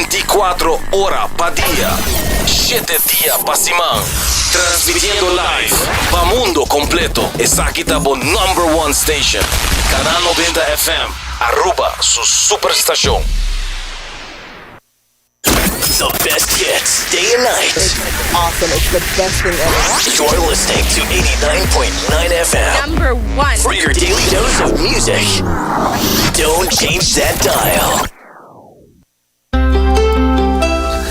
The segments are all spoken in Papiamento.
24 ora pa dia, shete dia pa siman. Transmitiendo live pa mundo completo. Esaki ta bo number one station. Canal 90 FM, Aruba su superstacion. The best hits, day and night. It's awesome. It's the best thing ever. You're listening to 89.9 FM. Number one. For your daily dose of music. Don't change that dial.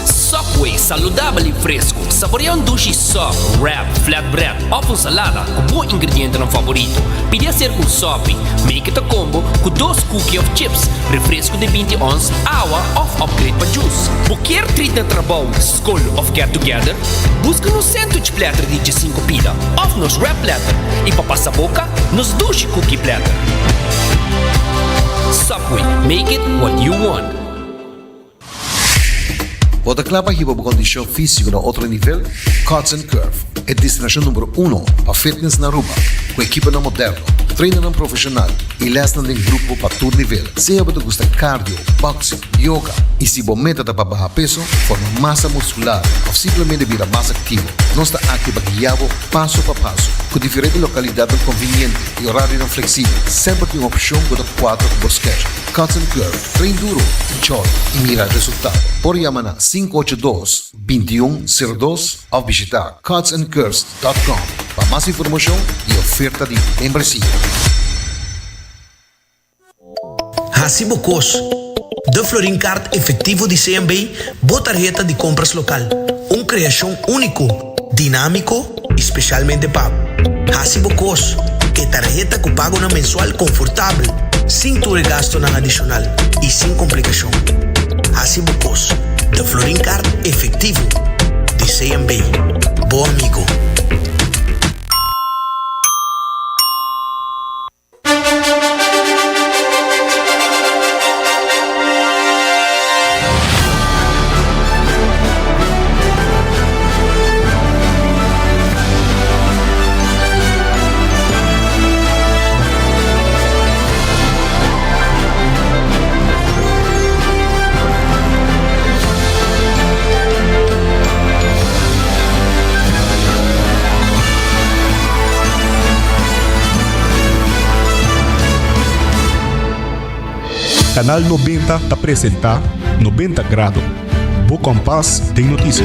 Subway, saludabel y fresco. Saborea un dushi sub, wrap, flatbread of un salada cu bo ingredientenan favorito. Pidi acerca un sopi. Make it a combo cu dos cookie of chips, refresco di binti ons, awa of upgrade pa juice. Bo kier treat na trabou, skol of get together? Buska nos sandwich platter di djesinku pida of nos wrap platter y pa pasa boca, nos dushi cookie platter. Subway, make it what you want. Bo ta kla pa hiba bo kondishon físiko na otro nivel? Cuts and Curve, e destinashon number uno pa fitness na Aruba, ku ekiponan moderno, trainernan profeshonal i lèsnan den grupo pa tur nivel. Sea bo ta gusta cardio, boxing, yoga i si bo meta ta pa baha peso, forma masa muskular òf simplemente bira mas aktivo, nos ta aki pa guia bo paso pa paso. Ku diferente lokalidatnan konviniente i orarionan fleksibel, semper tin un opshon ku ta kuadra ku bo schedule. Cuts and Curve. Train duro, enjoy y mira resultado. Por yama na 582 21 02 of bishita cutsandcurves dot com pa mas informacion y oferta di membresia. Haci bo cos. De Florin Card Efectivo di CMB, bo tarheta di compras local. Un creacion unico, dinamico y specialmente pa bo. Haci bo cos. E tarheta cu pagonan mensual confortabel, sin tur e gastonan adicional y sin complicacion. Haci bo cos. De Florin Card Efectivo di CMB. Bo amigo. Canal 90 ta presenta 90 Grado, bo kompas den notisia.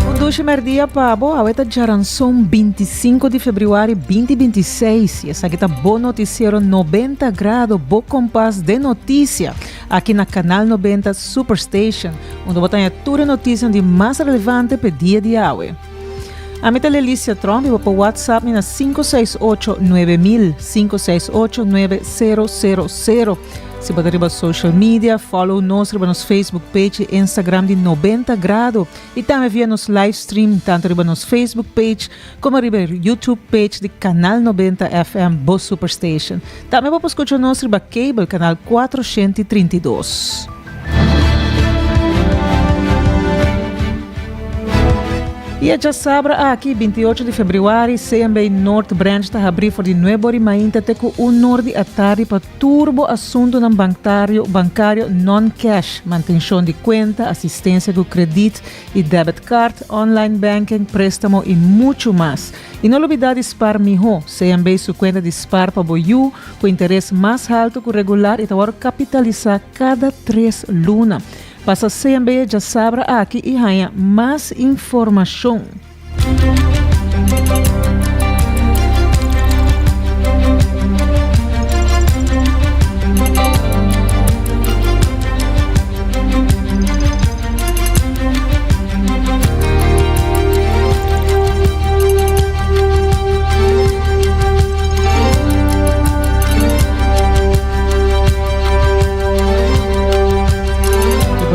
Un dushi merdia pa bo, awe ta djaranson 25 di februari 2026 y esaki ta bo noticiero 90 grado, bo kompas den noticia, aki na Canal 90 Superstation, unda bo ta haña tur e noticianan di mas relevante p'e dia di awe. Ami ta Lelicia Tromp y bo por WhatsApp mi na 568 9000, 568 9000. Si bo ta riba social media, follow nos riba nos Facebook page y Instagram di 90 Grado y tambe via nos live stream tanto riba nos Facebook page como riba e YouTube page di Canal 90 FM, bo Superstation. Tambe bo por scucha nos riba cable canal 432. Y e djasabra aki, 28 di februari, CMB Noord Branch ta habri for di nuebe ora di mainta te cu un or di atardi pa tur bo asuntonan bantario, bancario non-cash, mantencion di cuenta, asistencia cu credit y debit card, online banking, prestamo y mucho mas. Y no lubida di spar miho, CMB su cuenta di spar pa bo yu cu interes mas halto cu regular y ta worde capitalisa cada tres luna. Pasa CMB e djasabra aki y haña mas informacion.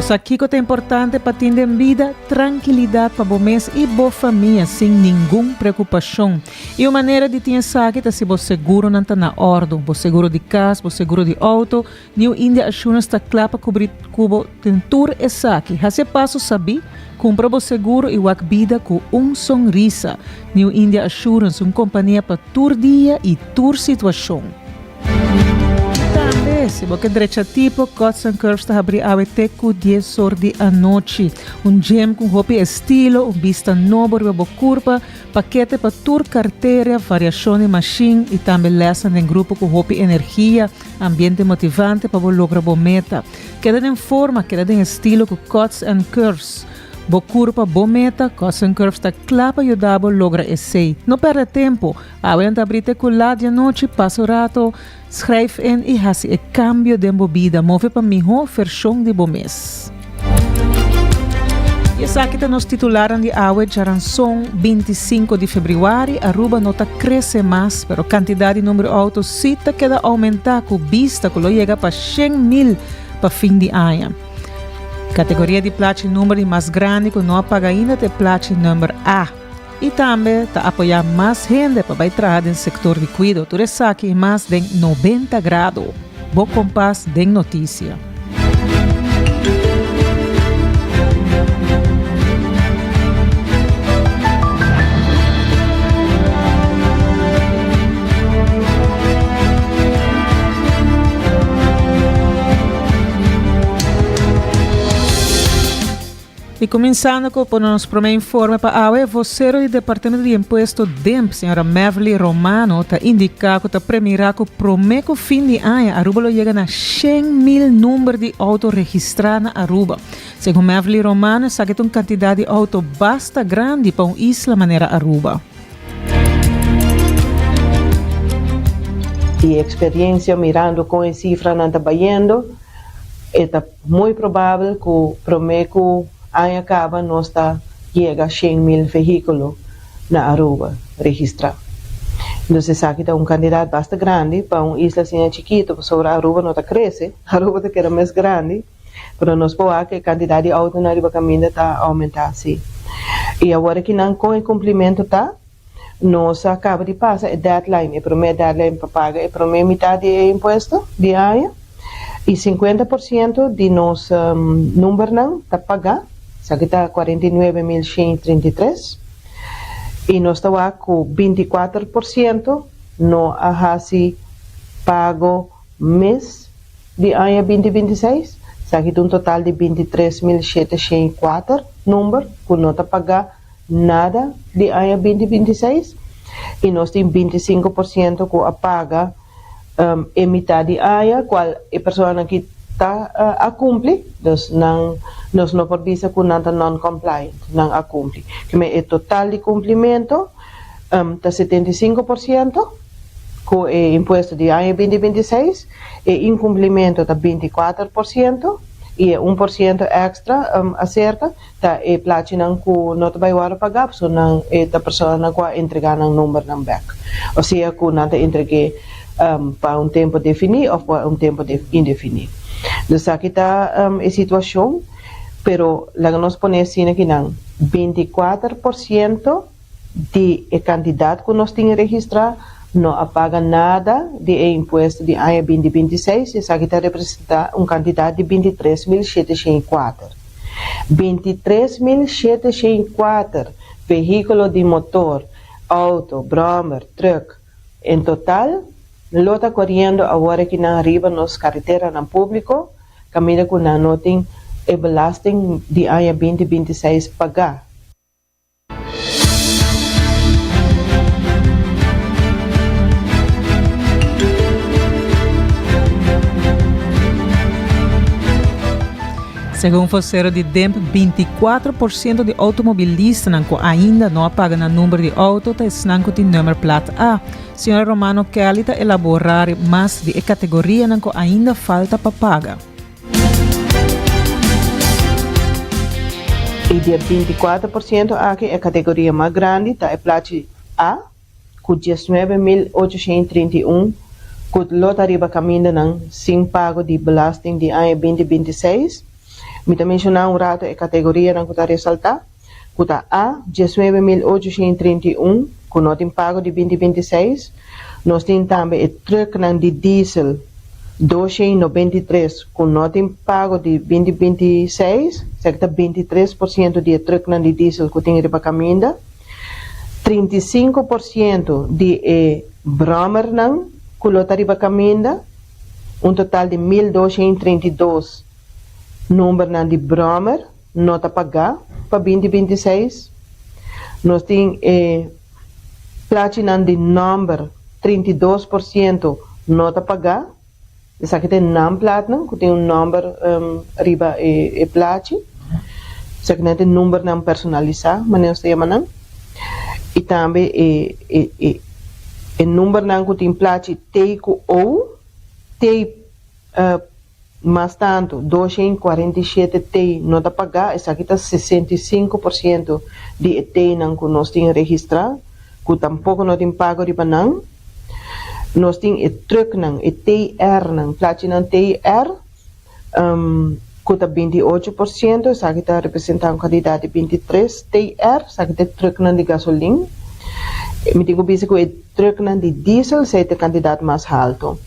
Bo sa kico ta importante pa tin den bida? Trankilidad pa bo mes y bo famia sin ningun preocupacion. Y un manera di tin esaki ta si bo seguronan ta na ordo. Bo seguro di cas, bo seguro di auto, New India Assurance ta kla pa kubri ku bo den tur esaki. Hasi e paso sabí, kumpra bo seguro i wak bida ku un sonrisa. New India Assurance, un kompania pa tur dia i tur situashon. Tambe, si bo ke drecha tipo, Cuts and Curves ta habrí awe te ku dies or di anochi. Un gym ku hopi estilo, un bista nobo riba bo kurpa, pakete pa tur karteria, variashon di mashin i tambe lèsnan den grupo ku hopi energia. Ambiente motivante pa bo logra bo meta. Keda den forma, keda den estilo ku Cuts and Curves. Bo kurpa, bo meta, Cuts and Curves ta kla pa yuda bo logra esei. No pèrdè tempu! Awe nan ta abrí te ku lat di anochi, pasa un rato, schrijf in i hasi e kambio den bo bida. Move pa mihó vershon di bo mes. Y esaki ta nos titularnan di awe djaranson 25 di februari, Aruba no ta crece mas, pero cantidad di numero auto si ta keda aumenta cu bista cu lo yega pa 100 mil pa fin di aña. Categoria di plachi number di mas grandi cu no a paga ainda ta e plachi number A. Y tambe ta apoya mas hende pa bay traha den sector di cuido. Tur esaki y mas den 90 Grado. Bo kompas den noticia. Y cuminsando cu pone nos prome informe pa awe, vocero di Departamento di Impuesto DIMP, señora Meverly Romano, ta indica cu ta premira cu prome cu fin di aña Aruba lo yega na 100,000 number di auto registra na Aruba. Segun Meverly Romano, esaki ta un cantidad di auto basta grandi pa un isla manera Aruba. Di experiencia mirando con e cifranan ta bayendo, e ta Muy probabel ku promé ku aña kaba nos ta yega 100,000 vehíkulo na Aruba registrá. Entonces esaki ta un kantidat basta grandi pa un isla asina chikitu pasobra Aruba no ta krese, Aruba ta keda mes grandi, pero nos por wak e kantidat di outonan riba kaminda ta oumentá si. I awor akinan kon e kumplimentu ta? Nos a kaba di pasa e deadline, e promé deadline pa paga e promé mitad di e impuesto di e aña, i 50% di nos numbernan ta pagá, esaki ta 49,133, i nos ta wak ku 24% no a hasi pago mes di aña 2026, esaki ta un total di 23,704 number ku no ta pagá nada di aña 2026 i nos tin 25% ku a paga e mitad di aña kual e personanan ki ta a kumpli, dus nan nos no por bisa ku nan ta non-compliant, nan a kumpli. Keme e total di kumplimentu ta 75% ku e impuesto di aña 2026, e inkumplimentu ta 24% i e 1% èkstra aserka Ta e plachinan ku no ta bai wòrdu pagá, pasobra nan e ta personanan ku a entregá nan numbernan bèk. Osea ku nan ta entreg'é pa un tempu definí òf pa un tempu indefiní. Dus aki ta e situashon, pero laga nos pone asina ki nan 24% di e kantidat ku nos tin registrá no a paga nada di e impuesto di aña 2026, esaki ta representá un kantidat di 23,704. 23,704 vehíkulo di motor, outo, bròmer, trùk, en total lo ta koriendo awor aki nan riba nos kareteranan públiko kaminda ku nan no tin e belasting di aña 2026 pagá. Segun vocero di DEMP, 24% di automobilistanan cu ainda no a paga nan number di auto ta esnan cu tin nummerplaat A. Señora Romano Kelly ta elabora mas di e categorianan cu ainda falta pa paga. I di e 24% aki e kategoria mas grandi ta e plachi A ku 19,831 ku lo ta riba kamindanan sin pago di belasting di aña 2026. Mi ta menshoná un rato e kategorianan ku ta resaltá, ku ta A, 19831, ku no tin pago di 2026. Nos tin tambe e trùknan di diesel, 293, ku no tin pago di 2026, esaki ta 23% di e trùknan di diesel ku tin riba kaminda. 35% di e bròmernan ku lo ta riba kaminda, un total di 1232 numbernan di bròmer no ta pagá pa 2026. Nos tin e plachinan di nòmber 32% no ta pagá. Esaki ta e naamplaatnan ku tin un nòmber riba e plachi. Esakinan ta e numbernan personalisá, manera nos ta yama nan. I tambe e numbernan ku tin plachi T ku O, T mas tantu, 247 T no ta pagá, esaki ta 65% di e Tnan ku nos tin registrá, ku tampoko no tin pago riba nan. Nos tin e trucknan, e TR-nan, plachinan TR, ku ta 28%, esaki ta representá un kantidat di 23 TR, esaki ta e trucknan di gasolin. Mi tin ku bisa ku e trucknan di diesel esei ta e kantidat mas haltu.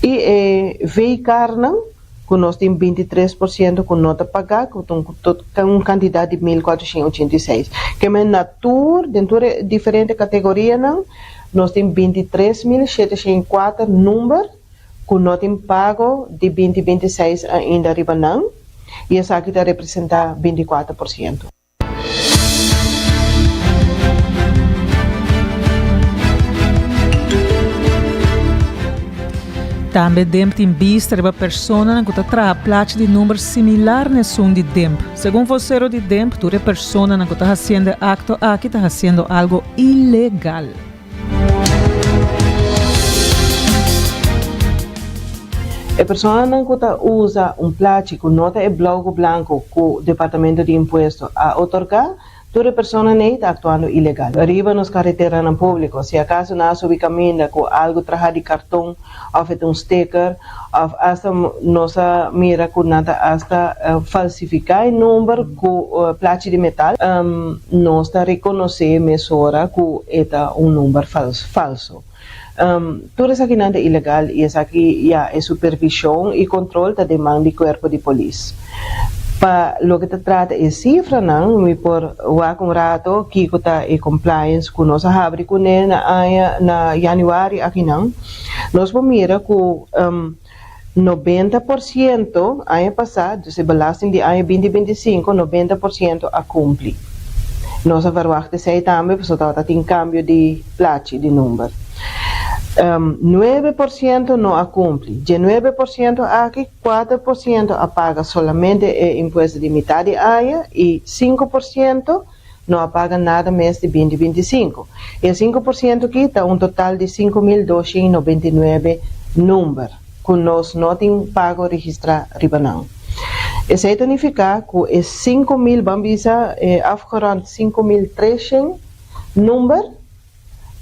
I e V-karnan, ku nos tin 23% ku no ta pagá, ku ta un kantidat di 1486. Ke men na tur, den tur e diferente kategorianan, Nos tin 23704 number ku no tin pago di 2026 ainda riba nan i esaki ta representá 24%. Tambe DEMP tin bista riba personanan ku ta traha plachi di number similar na esun di DEMP. Segun vocero di DEMP, tur e personanan ku ta hasiendo e akto aki ta hasiendo algo ilegal. E personanan ku ta usa un plachi ku no ta e blou ku blanku ku Departamento di Impuesto a otorgá, tur e personanan ei ta aktuando ilegal. Riba nos kareteranan públiko, si akaso nan a subi kaminda ku algu traha di karton òf e ta un sticker òf asta nos a mira ku nan ta asta falsifiká e number ku plachi di metal, nos ta rekonosé mesora ku e ta un number falso. Tur esakinan ta ilegal i esaki ya e supervishon i kontrol ta den man di kuerpo di polis. Pa loke ta trata e sifranan mi por wak un rato kiko ta e compliance ku nos a habri kuné na aña na yanüari akinan. Nos por mira ku 90% aña pasá, dus e belasting di aña 2025, 90% a kumpli. Nos a verwagt esei tambe pasobra tabata tin kambio di plachi di number. 9% no a kumpli. Dje 9% aki, 4% a paga solamente e impuesto di mitad di aña i 5% no a paga nada mes di 2025. E 5% ki ta un total di 5299 number ku nos no tin pago registrá riba nan. Esei ta nifiká ku e 5000, ban bisa afgerond 5300 number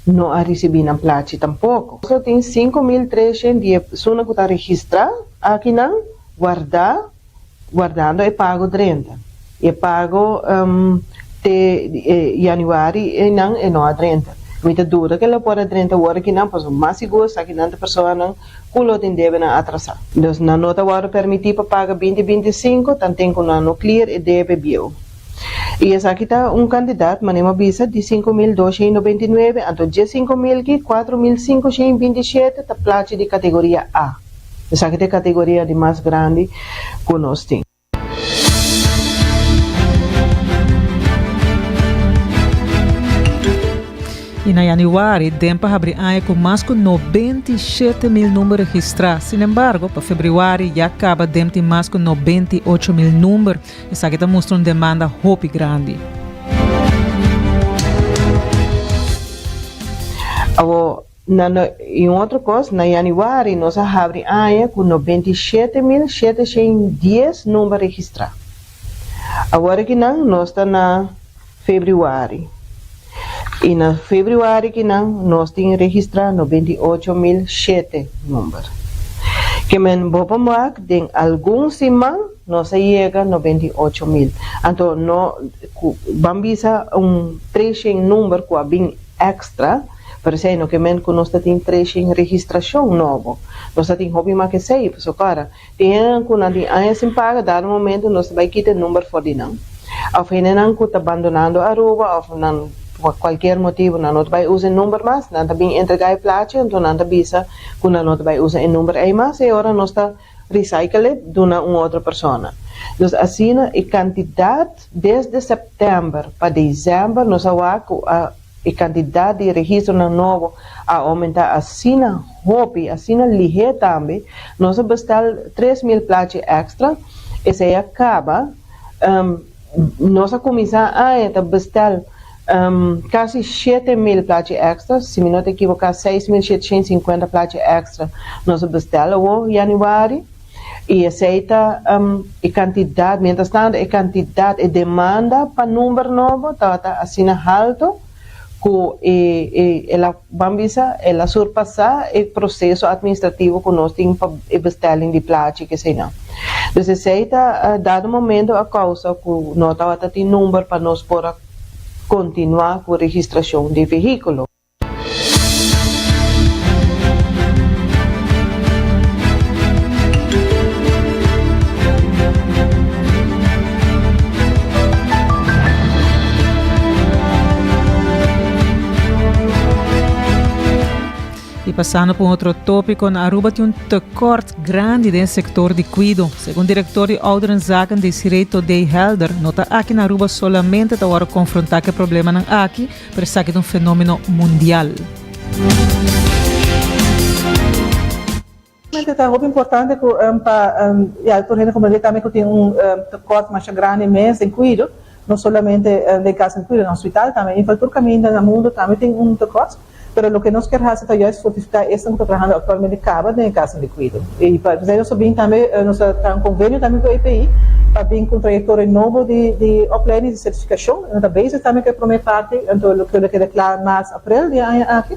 no a risibí nan plachi tampoko. Nos lo tin 5300 di e personanan ku ta registrá akinan guardá Guardando e pago drenta. E pago te januari einan e no a drenta. Mi ta duda ke lo por a drenta awor akinan pasobra mas sigur esakinan ta personanan ku lo tin debenan atrasá. Dus nan no ta wòrdu permití pa paga binti 25 tanten ku nan no clear e debe bieu. I esaki ta un kantidat, manera mi a bisa, di 5299, anto dje 5000 ki 4527 ta plachi di kategoria A. Esaki ta e kategoria di mas grandi ku nos tin. I na yanüari, DEMP a habri aña ku mas ku 97 mil number registrá. Sinembargo, pa febrüari ya kaba DEMP tin mas ku 98 mil number. Esaki ta mustra un demanda hopi grandi. Awor, Na no, i un otro kos, na yanüari nos a habri aña ku 97,710 number registrá. Awor akinan nos ta na febrüari. I na febrüari akinan nos tin registrá 98,007 number. Ke men bo por wak den algun siman. nos a yega 98 mil. Anto no ku ban bisa un 300 number ku a bin extra, pero esei no ke men ku nos ta tin 300 registrashon nobo. Nos ta tin hopi mas ku esei, pasobra kòrda tin hendenan ku nan tin aña sin paga, dado momento nos ta bai kita e number for di nan. Òf hendenan ku ta bandonando Aruba òf nan pa kualkier motibu nan no ta bai usa e number mas, nan ta bin entregá e plachi, anto nan ta bisa ku nan no ta bai usa e number ei mas, e ora nos ta recycle e duna un otro persona. Dus asina e kantidat desde sèptèmber pa desèmber nos a wak ku a e kantidat di registronan nobo a oumentá asina hopi, asina lihé tambe. Nos a bestel 3000 plachi èkstra, esei a kaba. Nos a kuminsá aña ta bestel kasi 7000 plachi èkstra, si mi no ta ekiboká 6750 plachi èkstra nos a bestel awor yanüari. I esei ta e kantidat, mientras tanto e kantidat, e demanda pa number nobo tabata asina halto ku e e el a ban bisa el a surpasá e proseso atministrativo ku nos tin pa e bestelling di plachi keseinan. Dus esei ta dado momento a kousa ku no tabata tin number pa nos por a kontinuá ku registrashon di vehíkulo. Y pasando pa un otro topico, na Aruba tin un tekort grandi den sector di cuido. Segun director di Ouderenzaken Desiree Todé Helder, no ta aki na Aruba solamente ta worde confronta cu e problemanan aki, Pero esaki ta un fenomeno mundial. Realmente ta hopi importante ku pa ya tur hende komprendé tambe ku tin un tekort masha grandi mes den kuido, no solamente den kas di kuido, na hospital tambe, infra tur kaminda na mundu tambe tin un tekort. Pero loke nos kier hasi ta juist fortifiká esnan ku ta trahando aktualmente kaba den e kasnan di kuido. I pa esei nos ta bin tambe, nos ta traha un konvenio tambe ku EPI pa bin ku un trayektoria nobo di di opleiding, di sertifikashon. Nos ta bezig tambe ku e promé parti, anto lo lo keda kla mars, aprel di e aña aki.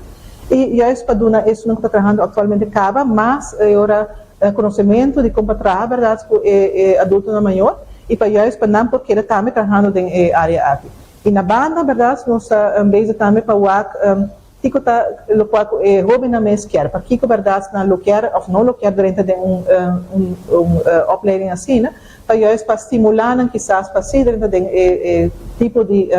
I juist pa duna esnan ku ta trahando aktualmente kaba mas e ora konosementu di kon pa traha bèrdat ku e e adultonan mayor i pa juist pa nan por keda tambe trahando den e área aki. I na banda bèrdat nos ta bezig tambe pa wak kiko ta lokual ku e hóbennan mes kier, pakiko bèrdat nan lo kier òf no lo kier drenta den un un opleiding asina, pa juist pa stimulá nan kisas pa si drenta den e e tipo di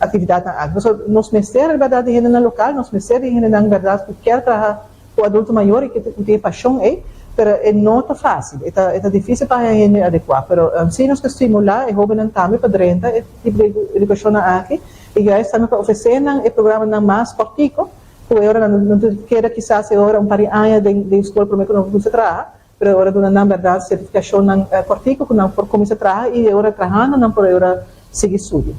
aktividatnan aki. Pasobra nos mester bèrdat di hendenan lokal, nos mester di hendenan bèrdat ku kier traha ku adulto mayor i ku tin e pashon ei, pero e no ta fásil, e ta e ta difísil pa haña hende adekuá. Pero sí nos ta stimulá e hóbennan tambe pa drenta e tipo di edukashonnan aki i juist tambe pa ofresé nan e programanan mas kòrtiku ku e ora nan no ta keda kisas e ora un par di aña den den skol promé ku nan por kuminsá traha, pero e ora duna nan bèrdat sertifikashonnan kòrtiku ku nan por kuminsá traha i e ora trahando nan por e ora sigui studia.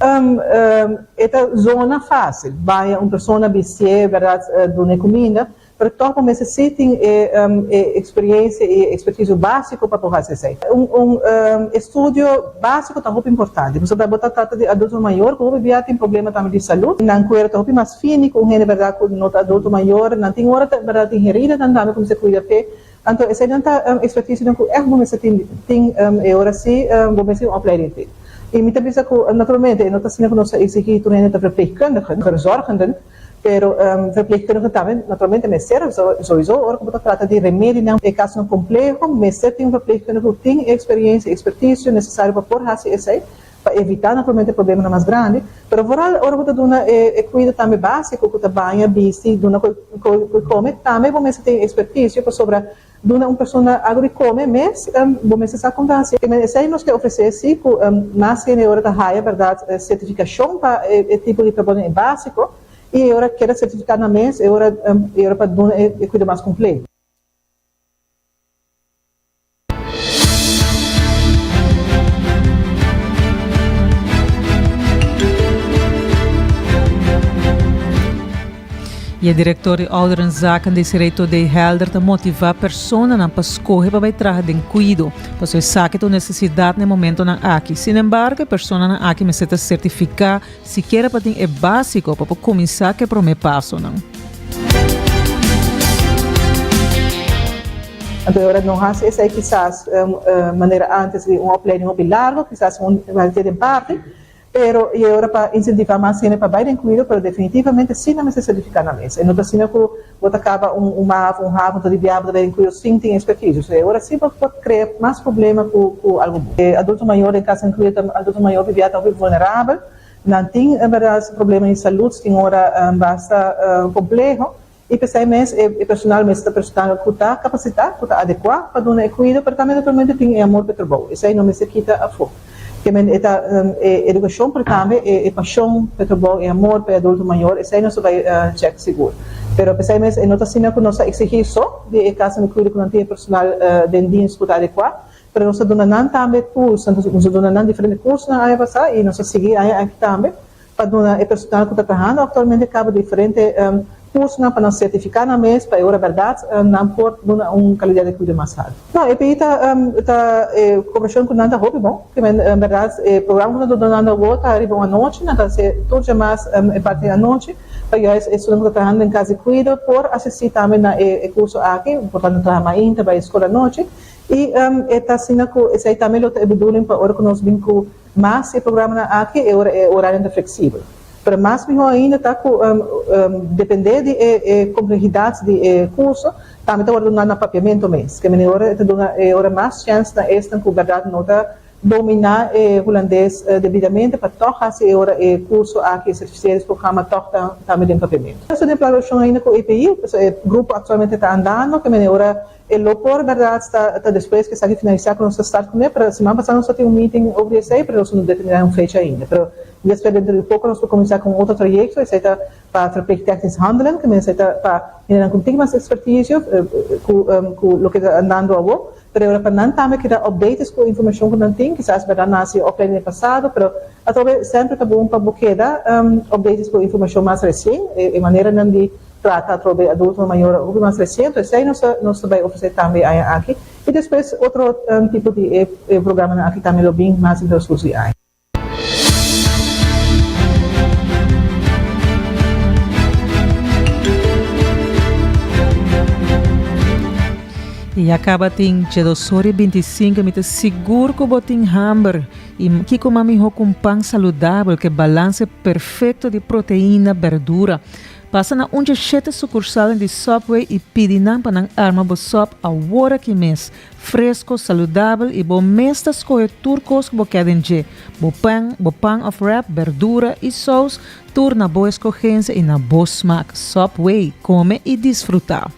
E ta zona fácil, baña un persona, bistié, bèrdat, dun'é kuminda, pero tòg bo mester sí tin e e eksperiencia i e ekspertisio básiko pa por hasi esei. Un un estudio básiko ta hopi importante, pasobra bo ta trata di adulto mayor ku hopi bia tin problema tambe di salud, nan kuero ta hopi mas fini ku un hende bèrdat ku no ta adulto mayor, nan tin ora ta bèrdat tin heridanan tambe ku mester kuida p'e. Anto eseinan ta ekspertisionan ku ègt bo mester tin tin e ora si bo mester tin un opleiding tin. I mi ta bisa ku naturalmente e no ta asina ku nos ta eksigí tur hende ta verpleegkundigen, verzorgenden, pero verpleegkundigen tambe naturalmente mester, souiso ora ku bo ta trata di remedinan e kasonan kompleho mester tin un verpleegkundige ku tin e eksperiencia, e ekspertisio nesesario pa por hasi esei, pa evitá naturalmente problemanan mas grandi, pero vooral ora bo ta duna e e kuido tambe básiko ku ta baña, bisti, duna ku ku kome, tambe bo mester tin ekspertisio pasobra duna un persona algu di kome mes bo mester sa kon ta hasi. Esei nos ke ofresé si ku mas hende ora ta haya bèrdat sertifikashon pa e e tipo di trabounan e básiko i e ora keda sertifiká nan mes e ora e ora pa duna e kuido mas kompleto. E director di Ouderenzaken Desiree Todé Helder ta motiva personanan pa scoge pa bay traha den cuido, pasobra esaki ta un necesidad na e momentonan aki. Sin embargo, e personanan aki mester ta certifica Sikiera pa tin e básiko pa por kuminsá ku e promé pasonan. Anto e ora no hasi esei kisas manera antes di un opleiding hopi largo, kisas un hasi den parti, pero e ora pa insentivá mas hende pa bai den kuido, pero definitivamente si nan mester sertifiká nan mes. E no ta asina ku bo ta kaba un mavo, un havo, anto di biaha bo ta bai den kuido sin tin ekspertisio. So e ora si bo por krea mas problema ku algu bon. E adulto mayor den kas den kuido ta adulto mayor hopi biaha ta hopi vulnerabel. Nan tin en berdad problema di salud, tin ora basta compleho y p'esey mes e personal mester ta personal cu ta capacita, cu ta adecua pa duna e cuido, pero tambe naturalmente tin e amor p'e trabou, esey no mester kita afo. Kimen e ta e educacion pero tambe e pasion p'e trabou, e amor p'e adulto mayor, esey nos ta bay check sigur. Pero p'esey mes e no ta asina cu nos ta exigi so di e casanan di cuido cu nan tin e personal den dienst cu ta adecua, Pero nos ta duna nan tambe tools, nos ta duna nan diferente cursonan aña pasá y nos ta sigui aña aki tambe pa duna e personal cu ta trahando actualmente caba diferente cursonan pa nan certifica nan mes pa e ora berdad nan por duna un calidad di cuido mas halto. No, e PI ta ta e cooperacion cu nan ta hopi bon, ke men berdad e programa cu nan ta dunando awor ta riba un anochi, nan ta haci tur dje mas e parti di anochi pa juist esunnan cu ta trahando den cas di cuido por asisti tambe na e curso aki, por ta nan traha mainta bay school anochi. I e ta asina ku esei tambe lo ta e bedoeling pa ora ku nos bin ku mas e programanan aki e ora e orarionan ta fleksibel. Pero mas mihó ainda ta ku dependé di e e komplehidat di e kurso tambe ta wòrdu duna na papiamentu mes. Ke manera ora e ta duna e ora mas chèns na esnan ku bèrdat no ta dominá e hulandes debidamente pa tòg hasi e ora e kurso aki e sertifiseringsprogramma tòg ta tambe den papiamentu. Nos ta den planifikashon ainda ku EPI, pasobra e grupo aktualmente ta andando, ke manera ora E lo por berdad ta ta despues cu esaki finalisa cu nos ta start cune, pero siman pasa nos ta tin un meeting over di esey, pero nos no determina un fecha ainda. Pero despues dentro di poco nos por cuminsa cu un otro trayecto, esey ta pa verpleegtechnisch handelen, cu esey ta pa hendenan cu tin mas experticio cu cu loke ta andando awo, pero e ora pa nan tambe keda updated cu informacion cu nan tin, kisas berdad nan a haci opleiding den pasado, pero atrobe semper ta bon pa bo keda updated cu informacion mas recien, e maneranan di Trata atrobe adultonan mayor hopi mas reciente, esey nos ta nos ta bay ofrece tambe e aña aki y despues otro tipo di e programanan aki tambe lo bin mas den transcurso di aña. Y ya caba tin djedos ora y binticinco mi ta sigur cu bo tin hamber y kico mas miho cu un pan saludabel cu e balance perfecto di proteina, berdura, Pasa na un dje shete sukursalnan di Subway i pidi nan pa nan arma bo sòp awor aki mes, fresko, saludabel i bo mes ta skohe tur kos ku bo ke den dje, bo pan, bo pan òf wrap, berdura i sous, tur na bo eskogensia i na bo smak. Subway, kome i disfrutá!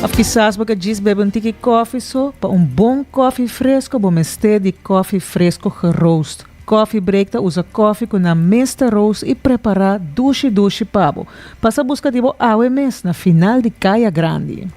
Òf kisas bo ke djis bebe un tiki kòfi so? Pa un bon kòfi fresko bo mester di kòfi fresko geroost. Coffee Break ta usa koffie ku nan mes ta roast i prepará dushi dushi pa bo. Pasa buska di bo awe mes na final di Kaya Grandi.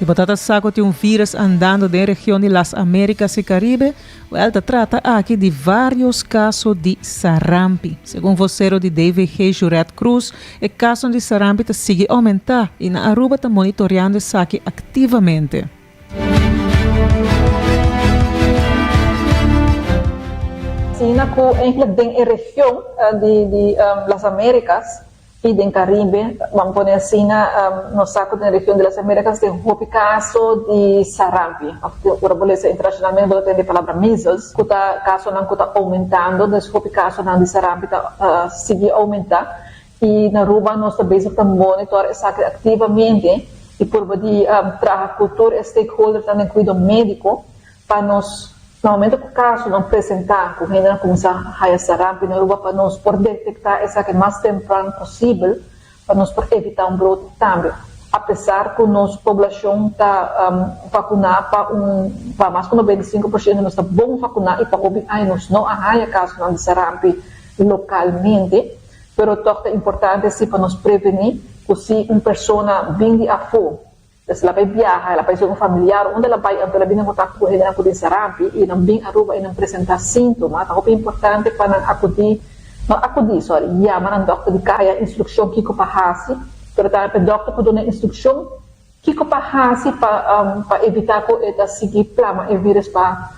I bo ta ta sa ku tin un vírus andando den region di Las Américas i Caribe? Wèl, ta trata aki di vários kaso di sarampi. Segun vosero di DVG Juret Cruz, e kasonan di sarampi ta sigui oumentá i na Aruba ta monitoreando esaki aktivamente. Asina ku enkele den e region di Las Américas I den Caribe, ban pone asina, nos sa cu den region di las Americas tin hopi caso di sarampi, of ora bo lesa internacionalmente bo ta tende e palabra measles, cu ta casonan cu ta aumentando, dus hopi casonan di sarampi ta sigui aumenta. I na Aruba nos ta bezig ta monitor esaki activamente i purba di traha cu tur e stakeholdersnan den cuido medico Pa nos, na momento ku kasonan presentá ku hendenan kuminsá haya sarampi na Aruba pa nos por detektá esaki mas tempran posibel pa nos por evitá un brote tambe. Apesar ku nos poblashon ta vakuná pa un pa mas ku 95 por shento nos ta bon vakuná i pa hopi aña nos no a haya kasonan di sarampi lokalmente, pero tòg ta importante si pa nos prevení ku si un persona bin di afó Pues el a bai biaha, el a bai su un familiar, unda el a bai anto el a bini en contacto cu hendenan cu tin sarampi y nan bin Aruba y nan presenta sintoma. Ta hopi importante pa nan acudi No akudí, sorry, yama nan dòkter di kaya instrukshon kiko pa hasi, pero tambe pa e dòkter por duna instrukshon kiko pa hasi pa pa evitá ku e ta sigui plama e vírùs pa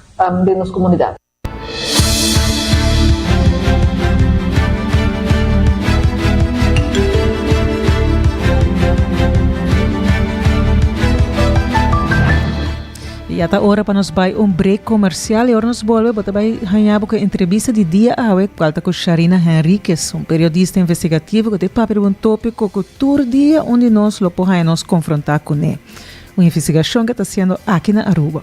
den nos komunidat. Ya ta ora pa nos bai un break comercial y ora nos bolbe bo ta bai haña bo cu e entrevista di dia awe cual ta cu Sharina Henriquez, un periodista investigativo cu ta e papia riba un topico cu tur dia un di nos lo por haña nos confronta cune. Un investigacion cu ta haciendo aki na Aruba.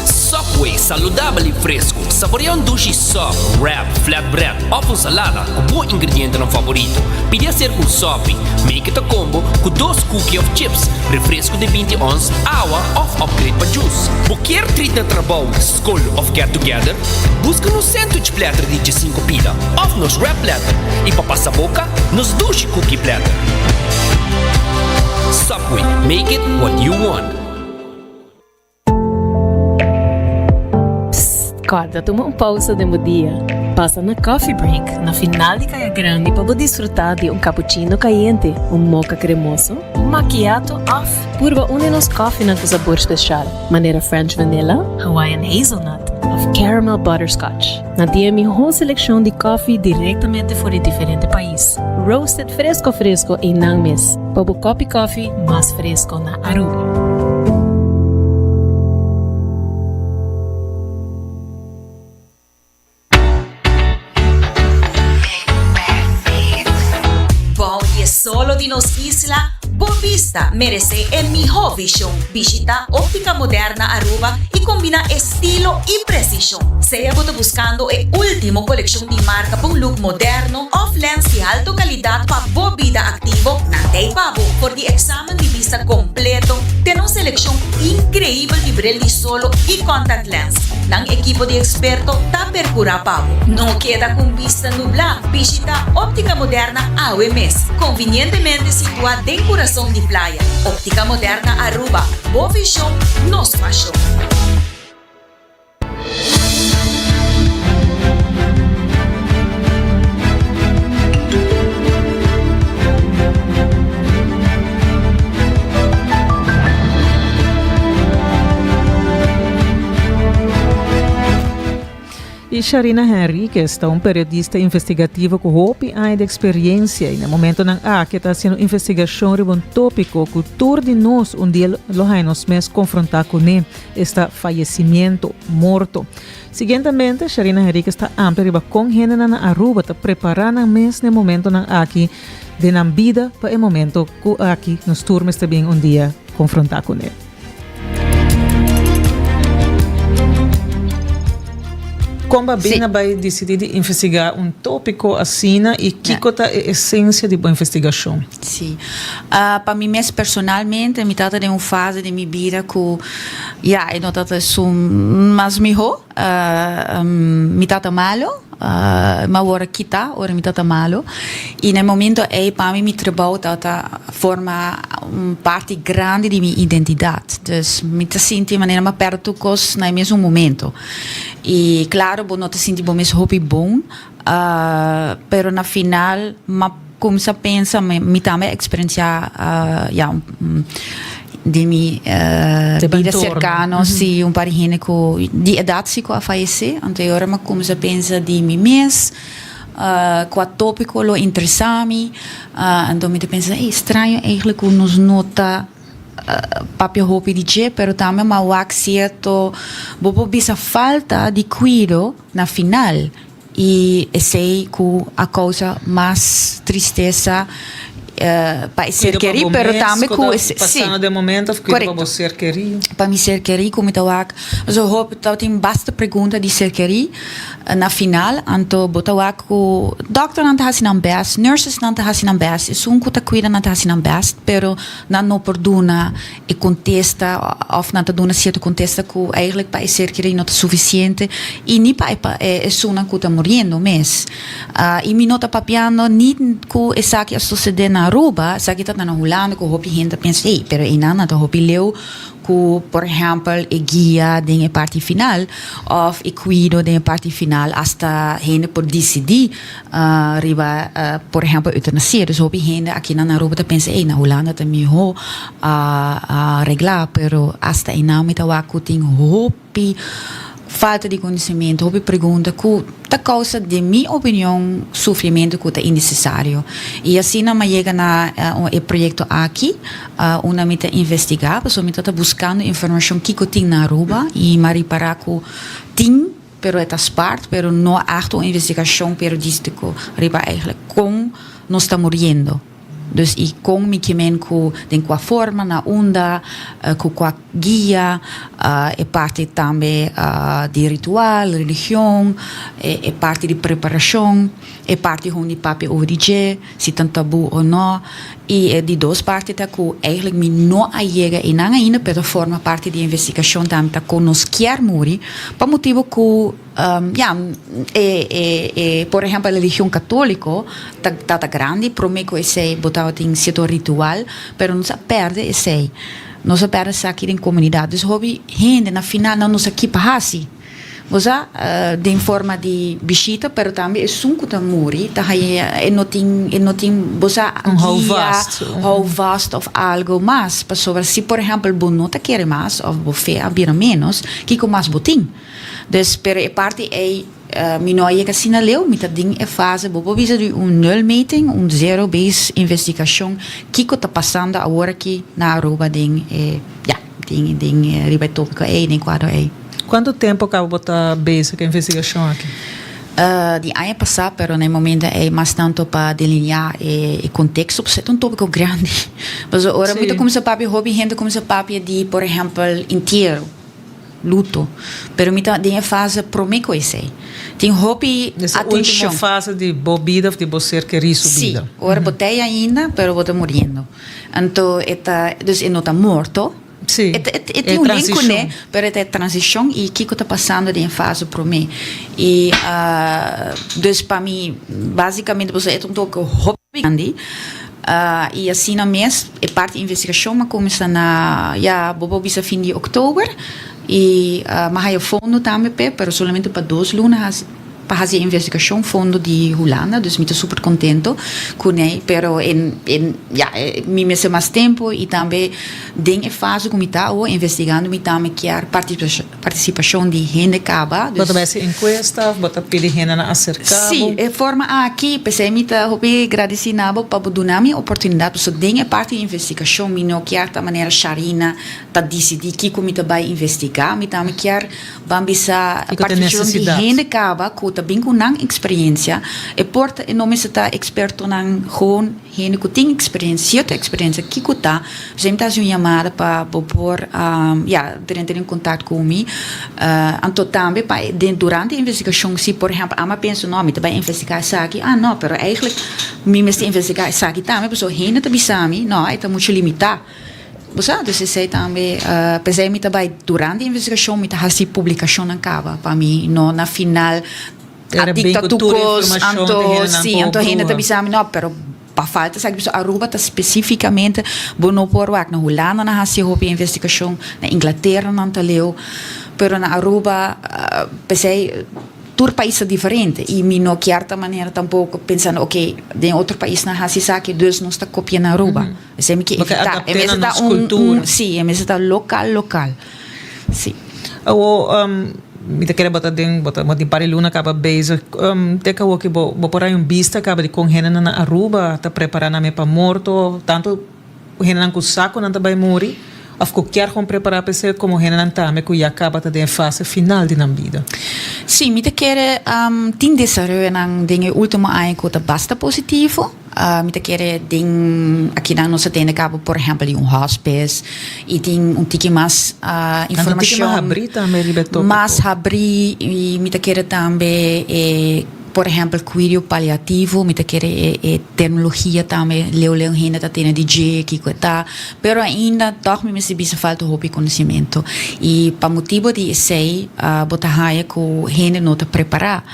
Subway, saludabel y fresco. Saborea un dushi sub, wrap, flatbread of un salada cu bo ingredientenan favorito. Pidi acerca un sopi, make it a combo cu dos cookie of chips, refresco di binti ons, awa of upgrade pa juice. Bo kier treat na trabou, scol of get together? Busca nos sandwich platter di djesinco pida of nos wrap platter y pa pasa boca, nos dushi cookie platter. Subway, make it what you want. Psst, kòrda tuma un pausa den bo dia. Pasa na Coffee Break na final di Kaya Grandi pa bo disfrutá di un cappuccino kayente, un mocha kremoso, un macchiato òf purba un di nos kòfinan ku sabor speshal, manera French Vanilla, Hawaiian Hazelnut òf Caramel Butterscotch. Nan tin e mihó selekshon di kòfi direktamente for di diferente pais, roasted fresko fresko einan mes, pa bo kòpi kòfi mas fresko na Aruba. Bou di e solo di nos isla, bo bista meresé e mihó vishon. Bishitá Óptica Moderna Aruba i kombiná estilo i presishon. Sea bo ta buskando e último kolekshon di marka pa un look moderno òf lens di alto kalidat pa bo bida aktivo, nan ta ei pa bo. For di eksamen di bista kompleto te nos selekshon inkreibel di bril di solo i contact lens. Nan ekipo di eksperto ta perkurá pa bo. No keda ku un bista nublá, bishitá Óptica Moderna awe mes. Konvinientemente situá den kurason di playa. Óptica Moderna Aruba, bo vishon, nos pashon. Y Sharina Henriquez ta un periodista investigativo cu hopi aña di experiencia y na momentonan aki ta haciendo investigacion riba un topico cu tur di nos un dia lo haya nos mes confronta cune, esta fayecimiento, morto. Siguientemente Sharina Henriquez ta amplia riba con hendenan na Aruba ta prepara nan mes na e momentonan aki den nan bida pa e momento cu aki nos tur mester bin un dia confronta cune. Con bo a bin a bay dicidi di investiga un topico asina y kico ta e esencia di bo investigacion? Sí. Pa mi mes personalmente mi tata den un fase den mi bida cu ya e no tata esun mas miho. Mi tata malo, mi a worde kita ora mi tata malo y na e momento ey pa mi mi trabou tata forma un parti grandi di mi identidad. Dus mi ta sinti manera mi a perde tur cos na e mesun momento. Y claro bo no ta sinti bo mes hopi bon, pero na final mi a Kumsa pensa mi mi tambe a eksperensiá ya un den mi bida serkano si un par di hende ku di edat si ku a fayesé anto e ora mi a kumsa pensa di mi mes kua topiko lo interesá mi anto mi ta pensa ey straño eigentlik ku nos no ta papia hopi di dje pero tambe mi a wak sierto bo por bisa falta di kuido na final. I esei ku a kousa mas tristesa pa e ser kerí, pero tambe ku e ser, sí, korekto, pa mi ser kerí ku mi ta wak, pasobra hopi tabatin basta pregunta di ser kerí na final, anto bo ta wak ku dòkternan ta hasi nan bèst, nurses-nan ta hasi nan bèst, esun ku ta kuida nan ta hasi nan bèst, pero nan no por duna e kontesta òf nan ta duna sierto kontesta ku eigentlik pa e ser kerí no ta sufisiente i ni pa e esunnan ku ta muriendo mes. I mi no ta papiando ni ku esaki a sosodé na Aruba, esaki ta na Hulanda ku hopi hende ta pensa, ey, pero einan nan ta hopi leu. ku por ehèmpel e guia den e parti final òf e kuido den e parti final asta hende por disidí riba por ehèmpel eutanasia. Dus hopi hende akinan na Aruba ta pensa ey na Hulanda ta mihó reglá pero asta einan mi ta wak ku tin hopi falta di konosementu, hopi pregunta ku ta kousa den mi opinion sufrimentu ku ta innesesario. I asina mi a yega na e proyekto aki unda mi ta investigá pasobra mi ta ta buskando informashon kiko tin na Aruba i mi a ripará ku tin pero e ta spart pero no echt un investigashon periodístiko riba eigentlik kon nos ta muriendo. Dus i kon mi ke men ku den kua forma, na unda, ku kua guia, e parti tambe di ritual, religion, e parti di preparashon, e parti hon di papia over di dje, si ta un tabú o no. I e di dos parti ta ku eigenlijk mi no a yega einan ainda, pero ta forma parti di e investigashon tambe ta kon nos kier muri, pa motibu ku. Ya, e, e, e, por ehempel, religion católico ta, ta, ta grandi, prome cu esey bo tabatin cierto ritual, pero nos a perde esey. Nos a perde esaki den comunidad. Dus hopi hende na final nan no sa ki pa haci. Bo sa, den forma di bishita, pero tambe esun cu ta muri ta haya, e no tin, e no tin, bo sa, Un guia, houvast. houvast of algo mas. Pasobra si por ehempel bo no ta kere mas of bo fe a bira menos, kico mas bo tin? Dus, pero e parti ei mi no a yega asina leu, mi ta den e fase, bo por bisa di un nulmeting, un zero base investigashon, kiko ta pasando awor aki na Aruba den e, ya, den den riba e topiko ei, den e kuadro ei. Kuantu tempu kaba bo ta bezig ku e investigashon aki? Di aña pasá, pero na e momento ei mas tantu pa delineá e konteksto, pasobra e ta un topiko grandi. Pasobra ora mi ta kuminsá papia, hopi hende kuminsá papia di, por ehèmpel, entiero. Luto. Pero mi ta den e fase prome ku esei. Tin hopi Esa atencion. ultimo fase di bo bida of di bo ser kerí su Sí, bida. ora bo ta ei ainda, pero bo ta muriendo. Anto e ta, dus e no ta morto. Sí, E ta, e e tin un link kuné, transishon. pero e ta e transishon i kiko ta pasando den e fase prome. I dus pa mi, basikamente pasobra e ta un toke hopi. Grandi. Y asina mes e parti investigacion a cuminsa na ya bo por bisa fin di october y mi a haya fondo tambe p'e pero solamente pa dos luna pa haci e investigacion fondo di Hulanda dus mi ta super contento cuney pero en ya mi mester mas tempo y tambe den e fase cu mi ta awo investigando mi tambe kier Partisipashon di hende kaba. Bo ta bai hasi enkuesta of bo ta pidi hendenan aserká bo? Sí, e forma aki, p'esei mi ta hopi gradisí na bo pa bo duna mi e oportunidat, pasobra den e parti di investigashon mi no kier ta manera Sharina ta disidí kiko mi ta bai investigá, mi tambe kier ban bisa Kiko ta e partisipashon di nesesidat? hende kaba ku ta bin ku nan eksperensia, e por ta e no mester ta ekspertonan gewoon. Hende ku tin eksperensia, sierto eksperensia, kiko ta? P'esei mi ta hasi un yamada pa bo por, ya, drenta den kontakto ku mi. Anto tambe pa den durante e investigashon si por ehèmpel ami a pensa, no, mi ta bai investigá esaki, ah no, pero eigentlik mi mester investigá esaki tambe pasobra hende ta bisa mi, no, e ta muchu limitá. Bo sa? Dus esei tambe, p'esei mi ta bai durante e investigashon mi ta hasi publikashonnan kaba pa mi no na final. Era A bin dicta cu tur tur cos, informacion te anto hendenan si, por anto hende ta bruha. bisa mi no, pero pa falta esaki pasobra Aruba ta specificamente, bo no por wak na Hulanda nan haci hopi investigacion, na Inglaterra nan ta leu, pero na Aruba p'esey tur pais ta diferente y mi no kier ta manera tampoco pensando ok den otro pais nan haci esaki dus nos ta copia na Aruba, esey mi ke Bo ke evita, e adapte na mester ta nos un, cultura. un, si, e mester ta local local, si. Awo mi ta kere bo ta den bo ta bo tin par di luna kaba bezig te ku awoki bo bo por hay un bista kaba di kon hendenan na Aruba ta prepara nan me pa morto tantu hendenan ku sa ku nan ta bai muri of ku kier kon prepara pa esei komo hendenan tambe ku ya kaba ta den e fase final di nan bida. Sí, mi ta kere tin desaroyonan den e ultimo aña ku ta basta positivo. Mi ta kere den akinan nos a tende cabo por ehempel di un hospice y tin un tiki mas Anto un tiki mas informacion habrí tambe riba e tópico. Mas habrí y mi ta kere tambe e por ehempel cuido paliativo mi ta kere e e terminologia tambe leu leu hende ta tene di dje kico e ta pero ainda tog mi mester bisa falta hopi conocimento y pa motibo di esey bo ta haya cu hende no ta prepara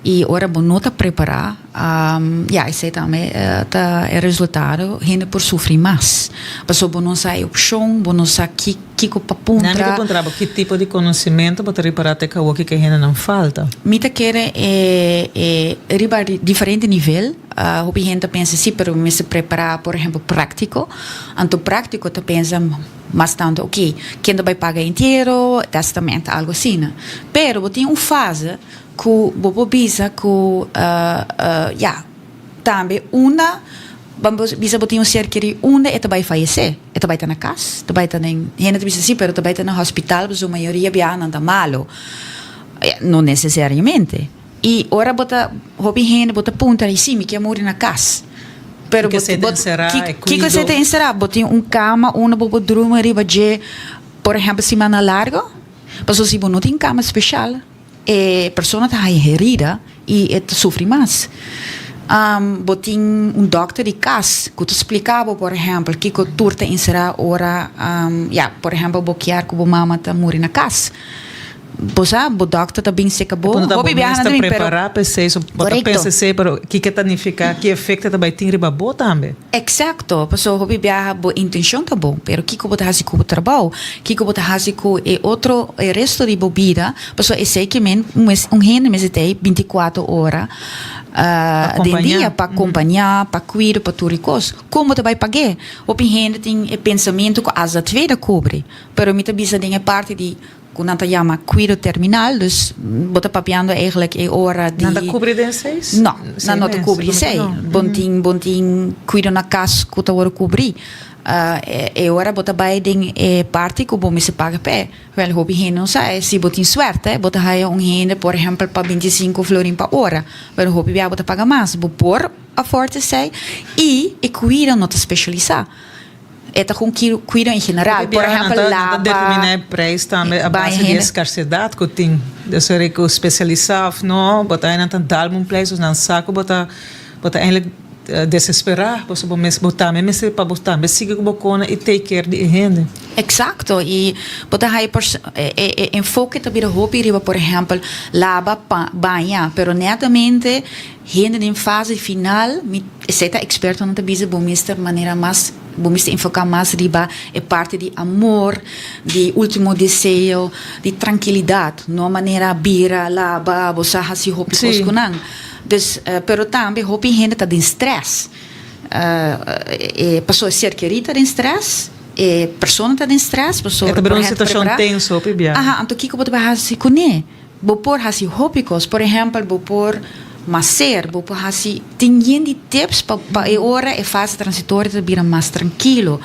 y ora bo no ta prepara. Ya, esei tambe ta e resultado, hende por sufri mas. Pasobra bo no sa e opshon, bo no sa ki kiko pa puntra. Nan mi ta puntra bo ki tipo di conocimento bo ta ripara te cu awoki cu e hendenan falta? Mi ta kere e e riba diferente nivel. Hopi hende ta pensa si, pero mi mester prepara por ehempel practico. Anto practico ta pensa mas tanto ok, ken ta bay paga entiero, testament, algo asina. Pero bo tin un fase cu bo por bisa cu ya, tambe unda Ban bisa bo tin un ser keri unda e ta bai fayesé? E ta bai ta na kas? Ta bai ta den hende ta bisa si pero ta bai ta na hospital pasobra mayoria biaha nan ta malo. No nesesariamente. I ora bo ta hopi hende bo ta puntra i si mi ke muri na kas. Pero Kiko esei ta enserá e kuido? Kiko esei ta enserá? Bo tin un kama unda bo por drumi riba dje por ehempel simana largo? Pasobra si bo no tin kama speshal. E persona ta haña herida i e ta sufri mas. Bo tin un dòkter di kas ku ta splika bo, por ehèmpel, kiko tur ta enserá ora, ya, por ehèmpel, bo kier ku bo mama ta muri na kas. Bo sa, bo dòkter ta bin seka bo. E punto ta bo Hopi mes biaha nan ta ta bin, pero prepará pa esei, so bo ta Korekto. pensa esei, pero kiko ta nifiká, ki efekto ta bai tin riba bo tambe? Exacto, pasobra hopi biaha bo intencion ta bon, pero kico bo ta haci cu bo trabao, kico bo ta haci cu e otro, e resto di bo bida, pasobra esey ke men un hende mester ta ey binticuatro ora den dia pa acompaña, pa cuida, pa tur e cos. Con bo ta bay pag'e? Hopi hende tin e pensamento cu as dat tweede cubri, pero mi ta bisa den e parti di Ku nan ta yama kuido terminal, dus bo ta papiando eigenlijk e ora di. Nan ta kubri den seis? No, nan no ta kubri esei. Bo tin, bo tin kuido na kas ku ta wòrdu kubrí. E ora bo ta bai den e parti ku bo mester paga p'e. Wèl, hopi hende no sa e. Si bo tin suerte, bo ta haya un hende, por ehèmpel, pa bintisinko florin pa ora. Pero hopi bia bo ta paga mas. Bo por afford esei i e kuido no ta speshalisá. E ta con cuido en general. Por ehempel, laba. Nan ta determina e prijs tambe a base di e scarsedad cu tin. Dus ora cu specialisa of no, bo ta nan ta dal un prijs, dus nan sa cu bo ta bo ta eigenlijk desespera, pasobra bo mes bo tambe mester pa bo tambe sigui cu bo cona y take care di e hende. Exacto, y bo ta haya e enfoke ta bira hopi riba por ehempel laba, baña, pero netamente Hende den fase final, mi esei ta expertonan ta bisa bo mester manera mas, bo mester enfoca mas riba e parti di amor, di ultimo deseo, di trankilidad, no manera bira, laba, bo sa haci hopi cos cu nan. Dus, pero tambe hopi hende ta den stress, e pasobra e ser keri ta den stress, e persona ta den stress, pasobra E ta por bira un hende situacion prepara. tenso hopi biaha. Aha, anto kico bo ta bay haci cune? Bo por hasi hopi kos. Por ehèmpel, bo por maser, bo por hasi tin yen di tips pa pa e ora e fase transitorio ta bira mas trankilo.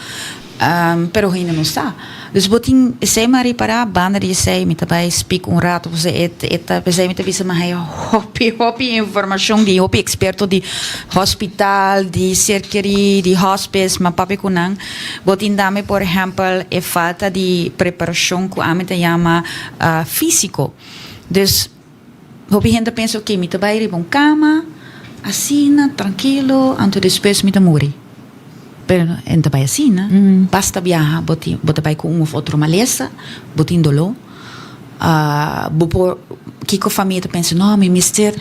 Pero hende no sa. Dus bo tin esei mi a ripará, banda di esei mi ta bai spik un rato pasobra e e ta p'esei mi ta bisa mi haya hopi hopi informashon di hopi eksperto di hospital, di ser kerí, di hospice, mi a papia ku nan. Bo tin tambe por ehèmpel e falta di preparashon ku ami ta yama Físico. Dus hopi hende ta pensa oke mi ta bai riba un kama asina trankilo anto despues mi ta muri. Pero e no ta bai asina. Basta biaha bo tin bo ta bai ku un of otro malesa, bo tin doló. Bo por kiko famia ta pensa no mi mester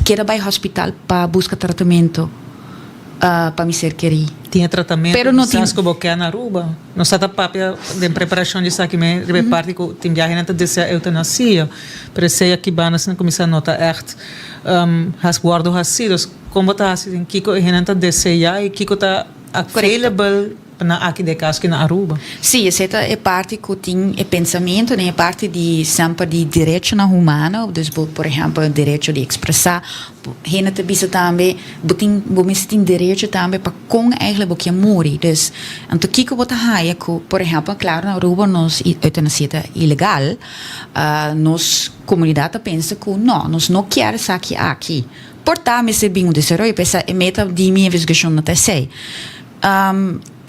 keda bai hospital pa buska tratamentu. Pa mi ser kerí. Tin e tratamentu Pero no tin. kisas ku bo ke na Aruba. Nos ta ta papia den preparashon di esaki me riba e parti ku tin biahenan ta desea eutanasia, pero esei aki banda si nan kuminsá nota ègt has wòrdu hasí. Dus kon bo ta hasi den kiko e hendenan ta deseá i kiko ta available na aki den e kaso aki na Aruba. Sí, esei ta e parti ku tin e pensamentu den e parti di semper di derechonan humano, dus bo por ehèmpel derecho di ekspresá, Hende ta bisa tambe, bo tin, bo mester tin derecho tambe pa kon eigenlijk bo kier muri. Dus, anto kiko bo ta haya ku, por ehèmpel, klaro na Aruba nos eutanasia ta ilegal, nos komunidat ta pensa ku no, nos no kier esaki aki. Por ta mester bin un desaroyo, p'esei e meta di mi investigashon no ta esei.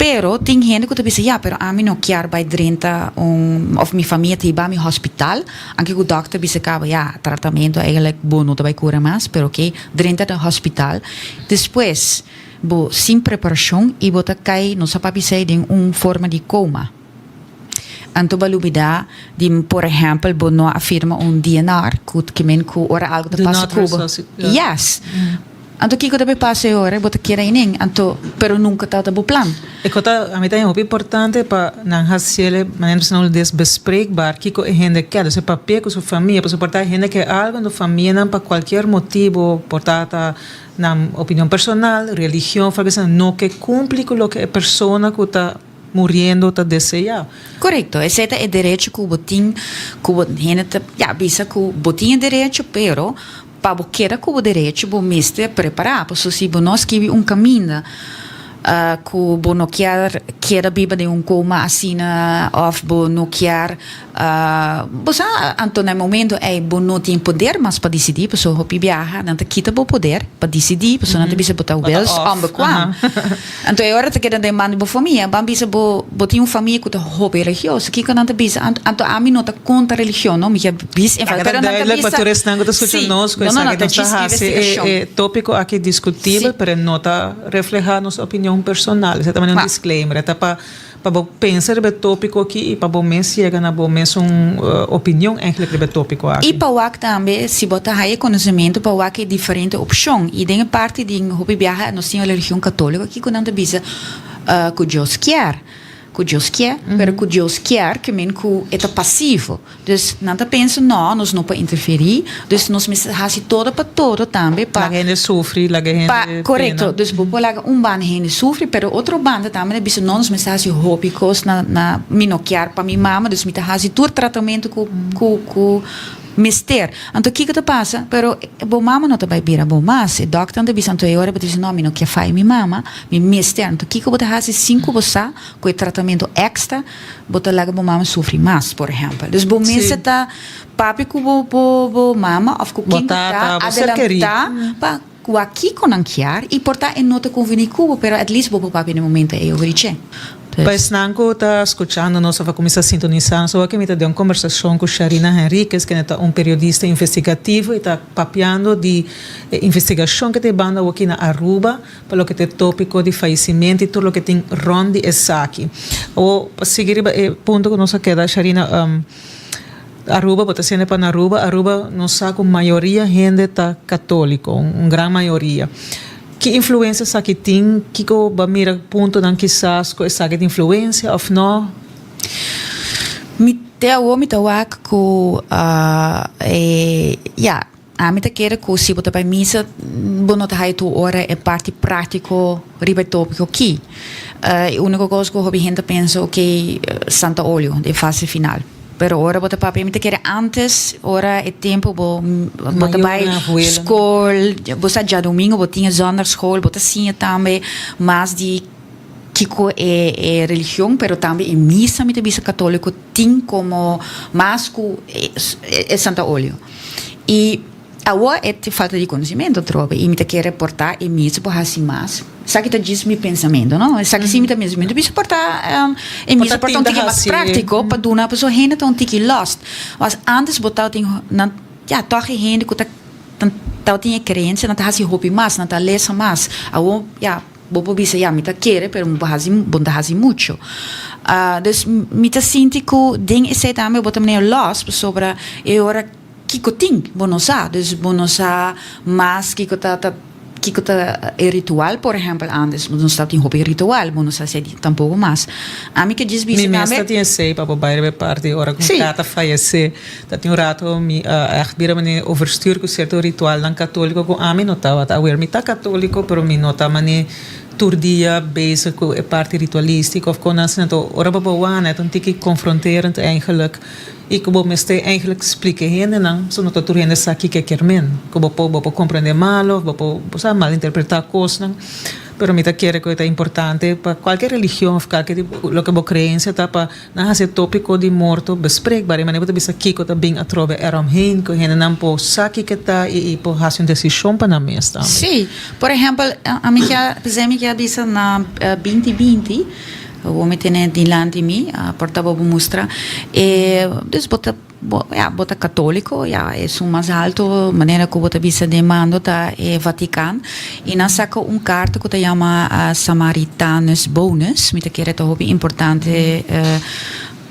Pero tin hende ku ta bisa, ya, pero ami no kier bai drenta un, of mi famia ta hiba mi hospital, anke ku dòkter bisa kaba, ya, tratamentu eigenlijk bo no ta bai kura mas, pero oke, drenta den hospital. Despues, bo sin preparashon i bo ta kai, nos a papia esei, den un forma di koma. Anto bo a lubida di, por ehèmpel, bo no a firma un DNR, ku ke men ku ora algu ta Do pasa not ku bo. resuscitate. Yes. Anto kiko ta bay pasa e ora? Bo ta keda inen, anto, pero nunka tabata bo plan. E kos ta, ami ta hopi importante pa nan hasiel manera nos nan des bespreekbaar kiko e hende ke. Dus e papia ku su famia, pasobra por ta e hende ke algo en su famianan pa kualkier motibo, por ta ta nan opinion personal, religion of algo asina, no ke kumpli ku loke e persona ku ta muriendo ta deseá. Korekto, esei ta e derecho ku bo tin, ku bo hende ta, ya, bisa ku bo tin e derecho, pero Pa bo keda ku bo derecho bo mester prepará, pasobra si bo no skibi un kaminda ku bo no kier keda biba den un koma asina òf bo no kier bo sa anto na e momento ei bo no tin poder mas pa disidí pasobra hopi biaha nan ta kita bo poder pa disidí pasobra nan ta bisa bo ta wils onbekwam. Anto e ora ta keda den man di bo famia. Ban bisa bo bo tin un famia ku ta hopi religioso. Kiko nan ta bisa? Anto anto ami no ta kontra religion no, mi ke bisa Laga ta pero nan ta duidelijk pa bisa tur esnan ku ta skucha si, nos ku no no no esaki ta nos ta djis hasi e investigashon. e topiko aki diskutibel Si. pero no ta refleha nos opinion personal. Esei ta manera un Ma. disclaimer. E ta pa pa bo pensa riba e topiko aki i pa bo mes yega na bo mesun opinion eigenlijk riba e topiko I aki. pa wak tambe si bo ta haya konosementu pa wak e diferente opshon. I den e parti di hopi biaha nos tin e religion katoliko kiko nan ta bisa ku Dios kier, ku Dios kier, pero ku Dios kier ke men ku e ta pasivo. Dus nan ta pensa no, nos no por interferí, dus nos mester hasi todo pa todo tambe pa. Laga hende sufri, laga hende Pa, pena. korekto, dus bo por laga un banda hende sufri, pero otro banda tambe ta bisa no, nos mester hasi hopi kos na na mi no kier pa mi mama, dus mi ta hasi tur tratamentu ku ku ku mester. Anto kiko ta pasa? Pero bo mama no ta bai bira bo mas, e dòkternan ta bisa, anto e ora bo ta bisa no, mi no kier faya mi mama, mi mester. Anto kiko bo ta hasi sin ku bo sa ku e tratamentu èkstra Bo ta laga bo mama sufri mas, por ehempel. Dus bo mester ta papia ku bo bo bo mama of ku Bo ken ku ta tata, bo ser kerí. adelantá pa wak kiko nan kier i por ta e no ta konvení ku bo, pero at least bo por papia na e momento ei over di dje. Pa esnan ku ta skuchando nos of a kuminsá sintonisá nos, awor ke mi ta den un kombersashon ku Sharina Henriquez, kende ta un periodista investigativo i ta papiando di e investigashon ke ta e banda awoki na Aruba. Pa loke ta e tópiko di fayesimentu i tur loke tin rònt di esaki. Awor, pa sigui riba e punto ku nos a keda, Sharina, Aruba, bo ta siendo pa na Aruba, Aruba nos sa ku mayoria hende ta katóliko, un gran mayoria. Ki influensia esaki tin? Kiko bo a mira puntonan kisas ku esaki tin influensia òf no? Mi te awor mi ta wak ku e ya. Ami ta kere ku si bo ta bai misa bo no ta haya tur ora e parti práktiko riba e tópiko ki. E úniko kos ku hopi hende ta pensa ok Santa Olio den fase final. Pero ora bo ta papia mi ta kere ántes ora e tempu bo bo ta bai skol bo sa djadumingu bo tin e zondagschool bo ta siña tambe mas di kiko e e religion pero tambe e misa mi ta bisa katóliko tin komo mas ku e Santa Olio. I awor e tin falta di konosementu atrobe i mi ta kere porta e misa por hasi mas. Esaki ta djis mi pensamentu, no? Esaki si mi ta pensa. Mi ta bisa porta e misa por ta un tiki mas práktiko pa duna pasobra hende ta un tiki lost. Was antes bo tabatin nan ya tòg e hende ku ta tabatin e kreensia nan ta hasi hopi mas, nan ta lesa mas. Awor ya bo por bisa ya mi ta kere pero mi por hasi bo no ta hasi mucho. Dus mi ta sinti ku den esei tambe bo ta manera lòs pasobra e ora kiko tin bo no sa. Dus bo no sa mas kiko ta ta kiko ta e ritual por ehèmpel ántes bo no sa tin hopi ritual bo no sa esei tampoko mas. Ami ke djis bisa Mi mes tambe. ta tin esei pa bo bai riba e parti ora ku mi tata fayesé ta tin un rato mi a ègt bira manera overstuur ku sierto ritualnan katóliko ku ami no tabata awer. Mi ta katóliko pero mi no ta manera tur dia bezig ku e parti ritualístiko of kon asina. Anto ora bo bo wak e ta un tiki konfronterend eigenlijk i ku bo mester eigenlijk splika e hendenan so no ta tur hende sa kiko e kier men. Ku bo por bo por komprende malo of bo por bo sa malinterpretá kosnan. Pero mi ta kere ku e ta importante pa kualke religion of kualke tipo loke bo kreensia ta pa Nan hasi e tópiko di morto bespreekbaar. E manera bo ta bisa kiko ta bin atrobe eromheen, ku hendenan por sa kiko ta i por hasi un desishon pa nan mes tambe. Sí. Por ehèmpel, ami ke a, p'esei mi ke a bisa na binti binti, bo mi tene dilanti mi, por ta bo mustra, e dus bo ta, bo, ya, bo ta katóliko, ya, esun mas alto, manera ku bo ta bisa den mando ta e Vatikaan, i nan saka un karta ku ta yama Samaritanus Bonus, mi ta kere ta hopi importante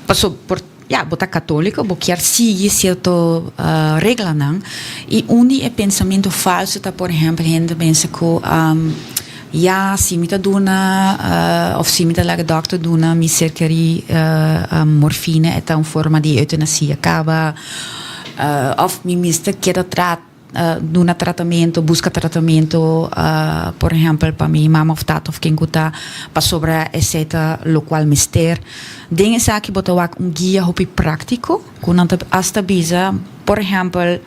paso por ya bo ta katóliko bo kier sigui sierto reglanan i un di e pensamentu falso ta por ehèmpel hende ta pensa ku. Ya si mi ta duna of si mi ta laga dokter duna mi ser keri morfina e ta un forma di eutanasia kaba of mi mester keda duna tratamento buska tratamento por ehempel pa mi mama of tata of ken ku ta pasobra esei ta lokual mester. Den esaki bo ta wak un guia hopi praktiko ku nan ta asta bisa por ehempel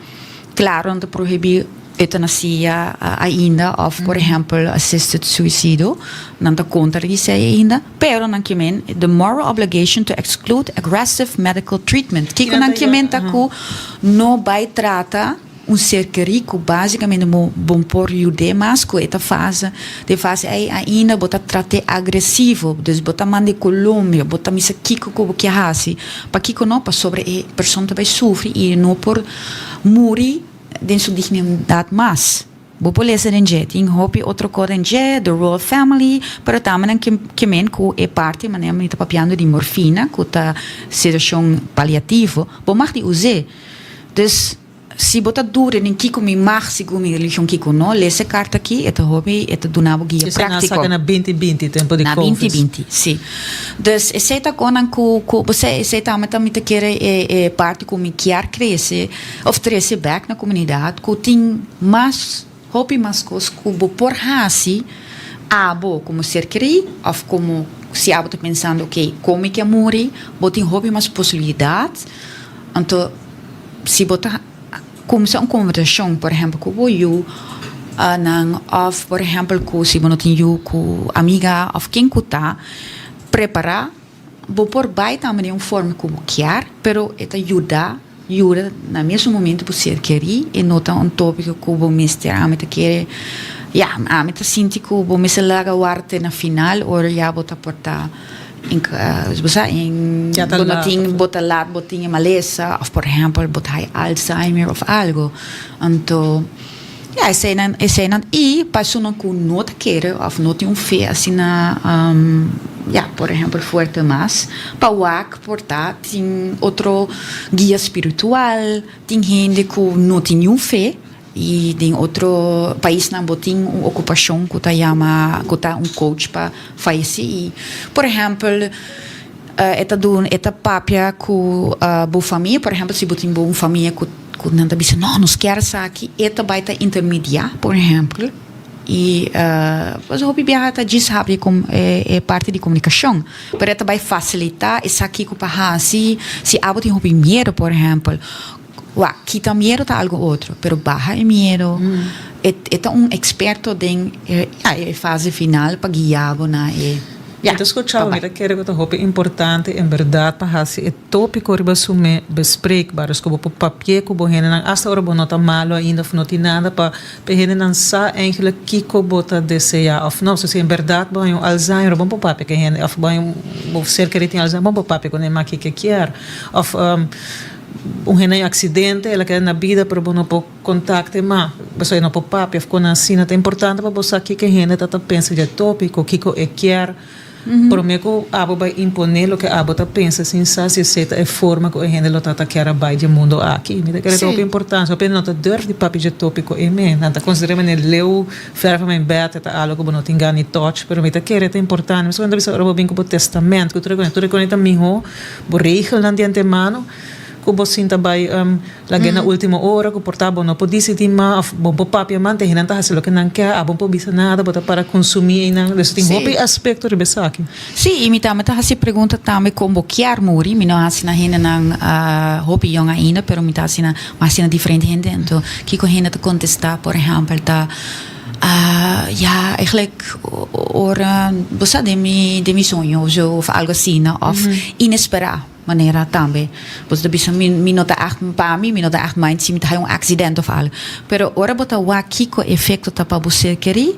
Claro nan ta prohibi eutanasia ainda of por ehempel assisted suicido, nan ta contra di esey ainda, pero nan kimen the moral obligation to exclude aggressive medical treatment. Kico nan kimen ta cu no bay trata un ser keri cu basicamente bo bon por yud'e mas cu e ta fase, den fase ey ainda bo ta trat'e agresivo, dus bo ta mand'e Colombia, bo ta misa kico cu bo kier haci, pakico no? Pasobra e persona ta bay sufri y no por muri den su dignidat mas. Bo por lesa den dje. Tin hopi otro kos den dje, The Royal Family, pero tambe nan ke men ku e parti manera mi ta papiando di morfina ku ta sedashon paliativo, bo mag di us'é. Dus si bo ta duda den kiko mi mag segun mi religion kiko no, lesa e karta aki, e ta hopi, e ta duna bo guia Esei nan a práktiko. saka na binti binti, tempo di Na Covid. binti binti, si. Dus esei ta konan ku ku bo sa esei tambe ta mi ta kere e e parti ku mi kier krese of trese bek na komunidat ku tin mas hopi mas kos ku bo por hasi abo komo ser kerí of komo si abo ta pensando okey kon mi ke muri bo tin hopi mas posibilidat anto si bo ta Kumsa un konversashon, por ehèmpel, ku bo yu nan òf por ehèmpel ku si bo no tin yu ku amiga òf ken ku ta, prepará. Bo por bai tambe den un forma ku bo kier, pero e ta yuda, yuda na mesun momento bo ser kerí. E no ta un tópiko ku bo mester, ami ta kere, ya, ami ta sinti ku bo mester laga warda te na final ora ya bo ta por ta. Bo sa en bo no tin bo ta laat bo tin e malesa of por ehempel bo ta hay Alzheimer of algo anto ya eseinan eseinan y pa esunnan ku no ta kere of no tin un fe asina ya por ehempel fuerte mas pa wak por ta tin otro guia spiritual tin hende ku no tin niun fe. I den otro paisnan bo tin un okupashon ku ta yama, ku ta un coach pa fayesí. I por ehèmpel e ta duna, e ta papia ku bo famia, por ehèmpel si bo tin bo un famia ku ku nan ta bisa no nos kier esaki, e ta bai ta intermediá por ehèmpel. I pasobra hopi biaha ta djis habri e parti di komunikashon, pero e ta bai fasilitá esaki ku pa hasi si abo tin hopi miedu por ehèmpel. Wak, kita miedo ta algo otro, pero baha e miedo. E e ta un experto den e ja, e fase final pa guia bo na e ja, Mi ta scucha pa bo, mi bai. ta kere cu ta hopi importante en berdad pa haci e topico riba su me bespreekbaar. Dus cu bo por papia cu bo hendenan hasta ora bo no ta malo ainda of no tin nada pa pa e hendenan sa eigenlijk kico bo ta desea of no. So si en berdad bo haña un Alzheimer bo no por papia cu e hende of bo haña un bo ser keri tin Alzheimer bo no por papia cu ne mas kico e kier of. Un hende haña aksidente, el a keda na bida pero bo no por kontakte mas, pasobra e no por papia of kon asina. Ta importante pa bo sa kiko e hende ta ta pensa di e topiko, kiko e kier, prome ku abo bai imponé loke abo ta pensa sin sa si esei ta e forma ku e hende lo ta ta kier a bai di e mundo aki. Mi ta kere ta hopi importante, hopi hende no ta durf di papia di e topiko ei mes. Nan ta konsider'é manera leu, ver van mijn bed, e ta algo ku bo no tin gana di touch, pero mi ta kere ta importante. Mesora nan ta bisa ora bo bin ku bo testament, ku tur e kos, tur e kos ta mihó. Bo regelnan di antemano ku bo sinta bai lag'é na último ora ku por ta bo no por disidí mas òf bo por papia mas, antes nan ta hasi loke nan ke, abo no por bisa nada, bo ta para konsumí einan. Dus tin hopi aspekto riba esaki. Sí, i mi tambe ta hasi pregunta tambe kon bo kier muri. Mi no hasi na hendenan hopi yòn ainda, pero mi ta hasi na mi hasi na diferente hende. Anto kiko hende ta kontestá por ehèmpel ta. Ya, eigenlijk ora bo sa den mi den mi soño of zo of algo asina of inesperá manera tambe bo ta bisa mi mi no ta echt pa mi mi no ta echt mind si mi ta haña un accident of algo pero ora bo ta wak kiko efecto ta pa bo ser kerí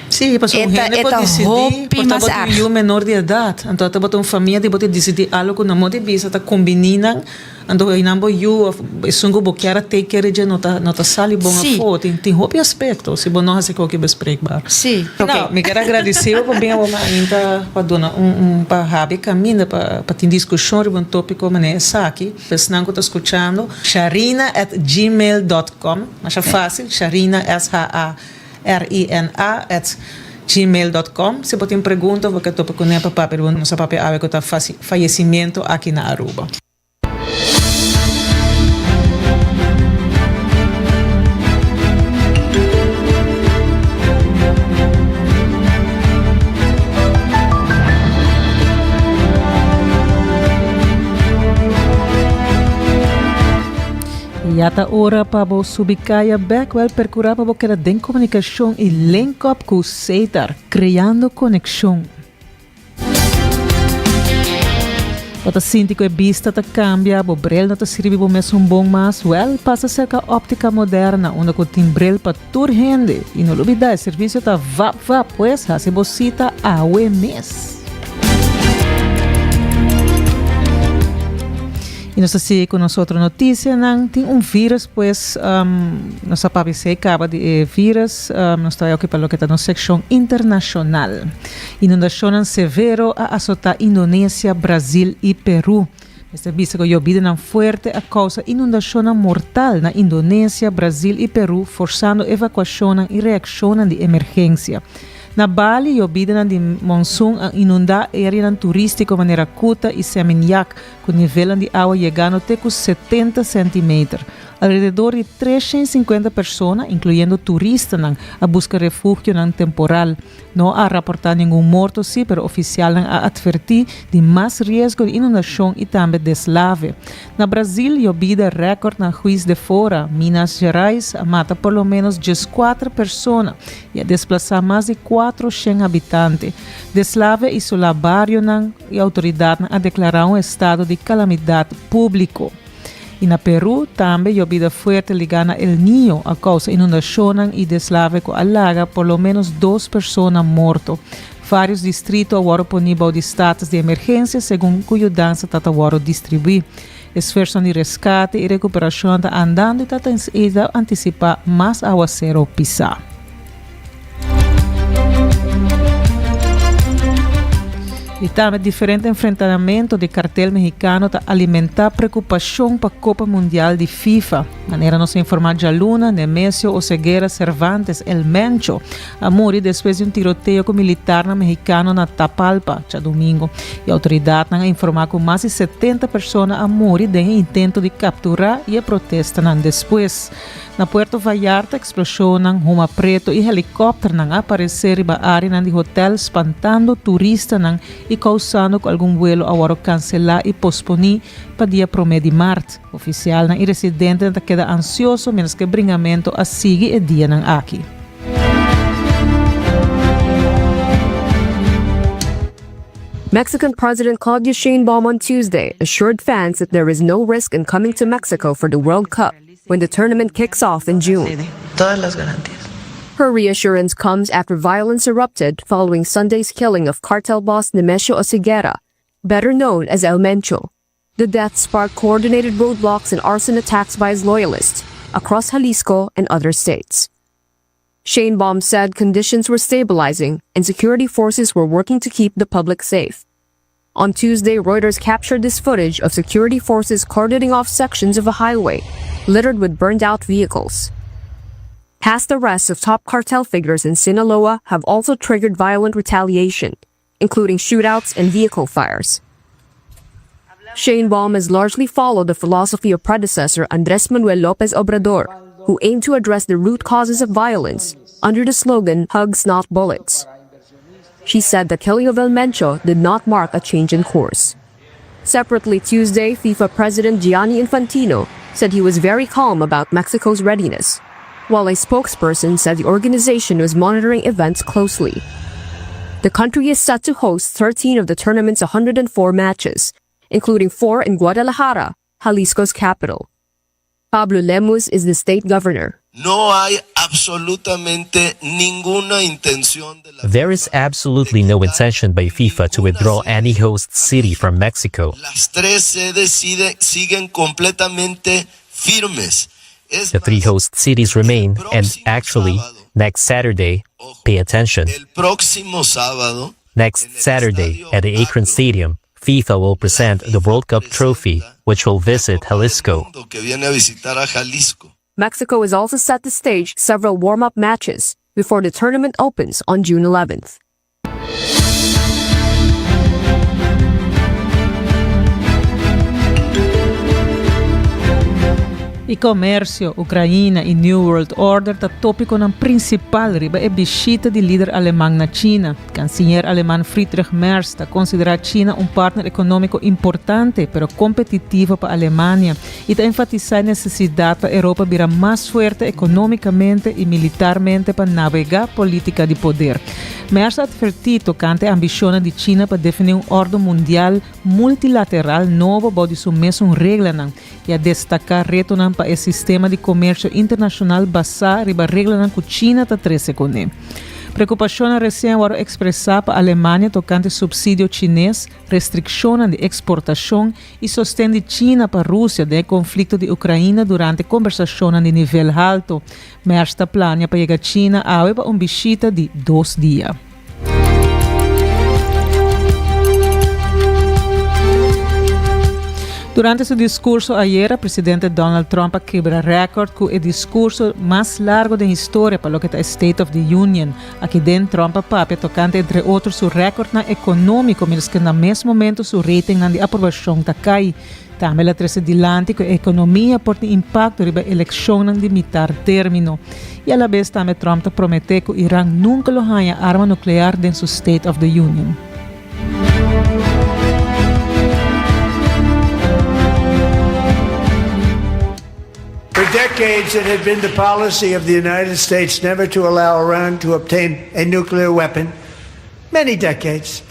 Sí, pasobra e un ta hende e por ta disidí, hopi por ta mas bo tin un erg. yu menor di edat, anto ta bo ta un famia di bo ta disidí algo ku nan modo di bisa ta kombiní nan. Anto einan bo yu of esun ku bo kier a take care dje no ta no ta sali bon afó. Tin tin hopi aspekto si bo no hasi koki bespreekbaar. Sí, No, mi kier a gradisí bo pa bin awor mainta pa duna un un pa habi kaminda pa pa tin diskushon riba un topiko manera esaki. Pa esnan ku ta skuchando, sharina at gmail dot com, masha fásil, sharina, S H A R I N A, at. gmail dot com si bo tin pregunta of bo ke topa kuné pa papia riba nos a papia awe ku ta fayecimiento aki na Aruba. Ya ta ora pa bo subi kaya bek, wel percura pa bo keda den comunicacion y link up cu Setar, creando conexion. Bo ta sinti cu e bista ta cambia, bo bril no ta sirbi bo mesun bon mas? Wel, pasa cerca Optica Moderna, unda cu tin bril pa tur hende. Y no lubida, e servicio ta vap vap, pues haci bo cita awe mes. Y nos ta sigui cu nos otro noticianan. Tin un virus pues, nos a papia esey caba di e virus, nos ta oki pa loke ta nos seccion internacional. Inundacionnan severo a azota Indonesia, Brasil y Peru. Mester bisa cu yobidanan fuerte a causa inundacionnan mortal na Indonesia, Brasil y Peru, forzando evacuacionnan y reaccionnan di emergencia. Na Bali, yobidanan di monsoon a inunda areanan turistico manera Kuta y Seminyak, cu nivelnan di awa yegando te cu 70 centimeter. Alrededor di 350 persona, incluyendo turistanan, a busca refugionan temporal. No a raportá ningun morto sí, pero ofisialnan a atvertí di mas riesgo di inundashon i tambe deslave. Na Brazil, yobida rèkòrt na Juiz de Fora, Minas Gerais, a mata por lo ménos dieskuater persona i a desplasá mas di kuatroshen habitante. Deslave a isolá barionan i outoridatnan a deklará un estado di kalamidat públiko. I na Peru, tambe yobida fuerte ligá na El Niño a kousa inundashonnan i deslave ku a laga por lo ménos dos persona morto. Vários distrito a wòrdu poní bou di status di emergensia segun ku yudansa ta ta wòrdu distribuí. Esfuersonan di reskate i rekuperashon ta andando i ta ta antisipá mas awasero pisá. I tambe diferente enfrentamento di kartel mehikano ta alimentá preokupashon pa Kopa Mundial di FIFA. Manera nos a informá djaluna, Nemesio Oseguera Cervantes, El Mencho, a muri despues di un tiroteo ku militarnan mehikano na Tapalpa, djadumingu. E outoridatnan a informá ku mas di 70 persona a muri den e intento di kapturá i e protestanan despues. Na Puerto Vallarta eksploshonnan, huma preto i helikòpternan a aparesé riba áreanan di hotèl spantando turistanan i kousando ku algun vuelo a wòrdu kanselá i posponí pa dia promé di mart. Ofisialnan i residentenan ta keda ansioso miéntras ku e bringamentu a sigui e dianan aki. Mexican President Claudia Sheinbaum on Tuesday assured fans that there is no risk in coming to Mexico for the World Cup when the tournament kicks off in June. Her reassurance comes after violence erupted following Sunday's killing of cartel boss Nemesio Oseguera, better known as El Mencho. The death sparked coordinated roadblocks and arson attacks by his loyalists across Jalisco and other states. Sheinbaum said conditions were stabilizing and security forces were working to keep the public safe. On Tuesday, Reuters captured this footage of security forces cordoning off sections of a highway littered with burned out vehicles. Past arrests of top cartel figures in Sinaloa have also triggered violent retaliation, including shootouts and vehicle fires. Sheinbaum has largely followed the philosophy of predecessor Andres Manuel Lopez Obrador, who aimed to address the root causes of violence under the slogan Hugs Not Bullets. She said the killing of El Mencho did not mark a change in course. Separately, Tuesday, FIFA President Gianni Infantino said he was very calm about Mexico's readiness, while a spokesperson said the organization was monitoring events closely. The country is set to host 13 of the tournament's 104 matches, including four in Guadalajara, Jalisco's capital. Pablo Lemus is the state governor. No hay absolutamente ninguna intención de la There is absolutely no intention by FIFA to withdraw any host city from Mexico. Las tres sedes siguen completamente firmes. Es The three host cities remain, and actually, next Saturday, pay attention. El próximo sábado, Next Saturday at the Akron Stadium, FIFA will present the World Cup trophy, which will visit Jalisco. que viene a visitar a Jalisco. Mexico is also set to stage several warm up matches, before the tournament opens on June 11th. E comercio, Ucraina y New World Order ta topiconan principal riba e bishita di lider aleman na China. Canciller aleman Friedrich Merz ta considera China un partner economico importante pero competitivo pa Alemania y ta enfatisa e necesidad pa Europa bira mas fuerte economicamente y militarmente pa navega politica di poder. Merz a adverti tocante e ambicionnan di China pa defini un ordo mundial multilateral nobo bou di su mesun reglanan y a destaca retonan pa e sistema di comercio internacional basa riba reglanan cu China ta trece cune. Preocupacionnan recien a worde expresa pa Alemania tocante subsidio Chines, restriccionnan di exportacion y sosten di China pa Rusia den e conflicto di Ucraina durante combersacionnan di nivel halto. Merz ta plania pa yega China awe pa un bishita di dos dia. Durante su discurso ayera, presidente Donald Trump a kebra record cu e discurso mas largo den historia pa loke ta e State of the Union. Aki den Trump a papia tocante entre otro su recordnan economico mientras cu na mes momento su ratingnan di aprobacion ta cay. Tambe el a trece dilanti cu e economia por tin impacto riba eleccionnan di mitar termino. Y alabes tambe Trump ta promete cu Iran nunca lo haña arma nuclear den su State of the Union. For decades, it had been the policy of the United States never to allow Iran to obtain a nuclear weapon. Many decades.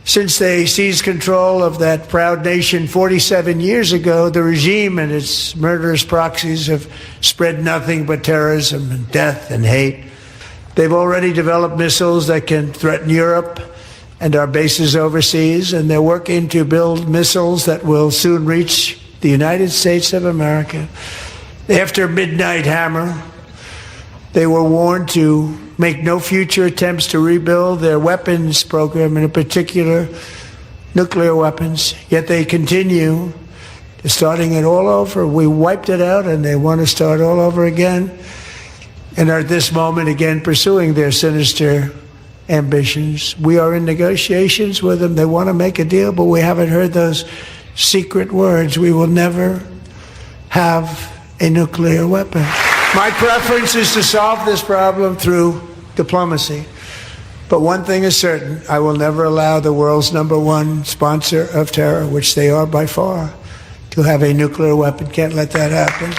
Since they seized control of that proud nation 47 years ago, the regime and its murderous proxies have spread nothing but terrorism and death and hate. They've already developed missiles that can threaten Europe and our bases overseas, and they're working to build missiles that will soon reach the United States of America. After Midnight Hammer, they were warned to make no future attempts to rebuild their weapons program, and in particular, nuclear weapons. Yet they continue starting it all over. We wiped it out, and they want to start all over again, and are at this moment again pursuing their sinister ambitions. We are in negotiations with them. They want to make a deal, but we haven't heard those secret words. We will never have a nuclear weapon. My preference is to solve this problem through diplomacy. But one thing is certain I will never allow the world's number one sponsor of terror, which they are by far, to have a nuclear weapon. Can't let that happen.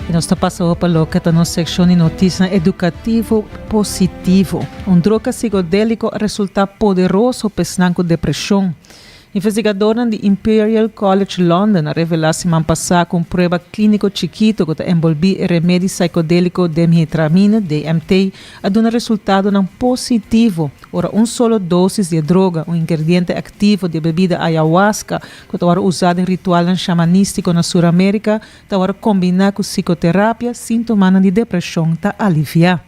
Y nos ta pasa pa loke ta nos seccion di noticia educativo positivo. Un droga psicodélico a resulta poderoso pa esnan cu depresion. Investigadornan di Imperial College London a revelá siman pasá ku un prueba klíniko chikitu ku ta enbolbí e remedi psychodéliko demhitramine, DMT, a duna resultadonan positivo ora un solo dósis di e droga, un ingrediente aktivo di e bebida ayahuasca ku ta wòrdu usá den ritualnan shamanístiko na Sur Amérika, ta wòrdu kombiná ku psikoterapia, síntomanan di depreshon ta aliviá.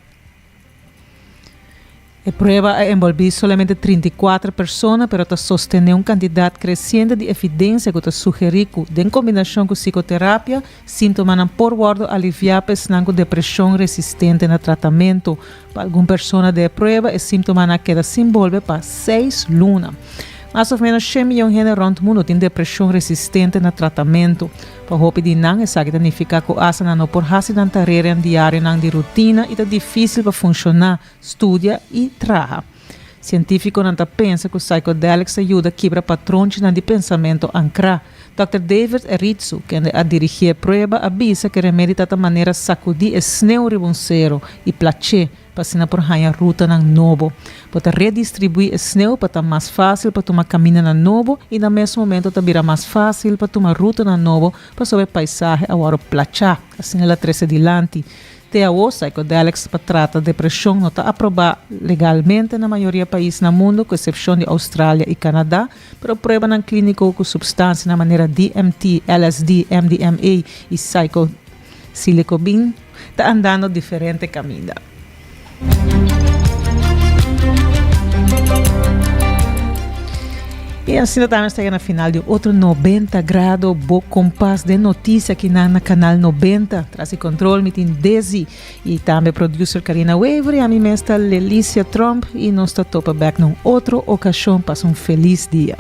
E prueba a enbolbí solamente 34 persona, pero ta sostené un kantidat kresiente di evidensia ku ta sugerí ku, den kombinashon ku psikoterapia, síntomanan por wòrdu aliviá pa esnan ku depreshon resistente na tratamentu. Pa algun persona den e prueba, e síntomanan a keda sin bolbe pa seis luna. Mas òf ménos shen miyon hende rònt mundu tin depreshon resistente na tratamentu. Pa hopi di nan, esaki ta nifiká ku asta nan no por hasi nan tareanan diarionan di rutina i ta difísil pa funshoná, studia i traha. Sientífikonan ta pensa ku psychedelics ta yuda kibra patronchinan di pensamentu ankrá. Dòkter David Erritzoe, kende a dirigí e prueba, a bisa ku e remedi ta ta manera sakudí e sneu riba un sero i plach'é pa asina por haña rutanan nobo. Bo ta redistribuí e sneu pa ta mas fásil pa tuma kamindanan nobo i na mes momento ta bira mas fásil pa tuma rutanan nobo pasobra e paisahe a wòrdu plachá, asina el a trese dilanti. Te awo, psychedelics pa trata depresion no ta aproba legalmente na mayoria pais na mundo, cu excepcion di Australia y Canada, pero pruebanan clinico cu substancianan manera DMT, LSD, MDMA y psilocybin. ta andando diferente caminda. Y asina tambe nos ta yega na final di otro 90 grado bo kompas den noticia aki na na Canal 90. Tras di control mi tin Desi y tambe producer Karina Wever y ami mes ta Lelicia Tromp y nos ta topa bek na un otro ocasion. Pasa un feliz dia.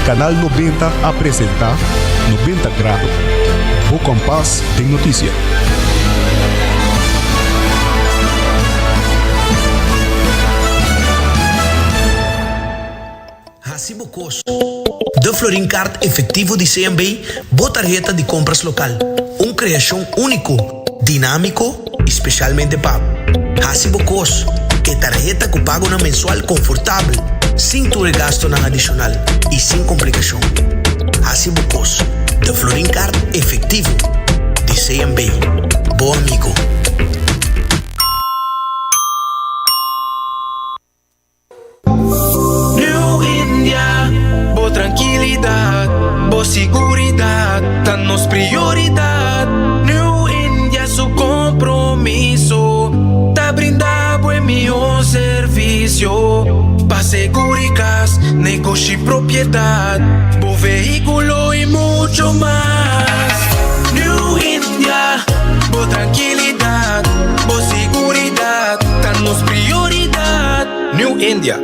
Canal 90 a presenta 90 Grado. Bo kompas den notisia. Hasi bo kos. De Florin Card efectivo di CMB, bo tarheta di compras local. Un creacion unico, dinamico y specialmente pa bo. Hasi bo kos. E tarheta cu pagonan mensual confortabel, sin tur e gastonan adicional y sin complicacion. Hasi bo kos. De Florin Card efectivo di CMB. Bo amigo. New India, bo trankilidat, bo siguridat ta nos prioridat. New India su kompromiso ta brinda bo e mihó servisio pa seguri kas, negoshi, propiedat, bo vehíkulo i mucho mas. New India, bo trankilidat, bo siguridat ta nos prioridat. New India.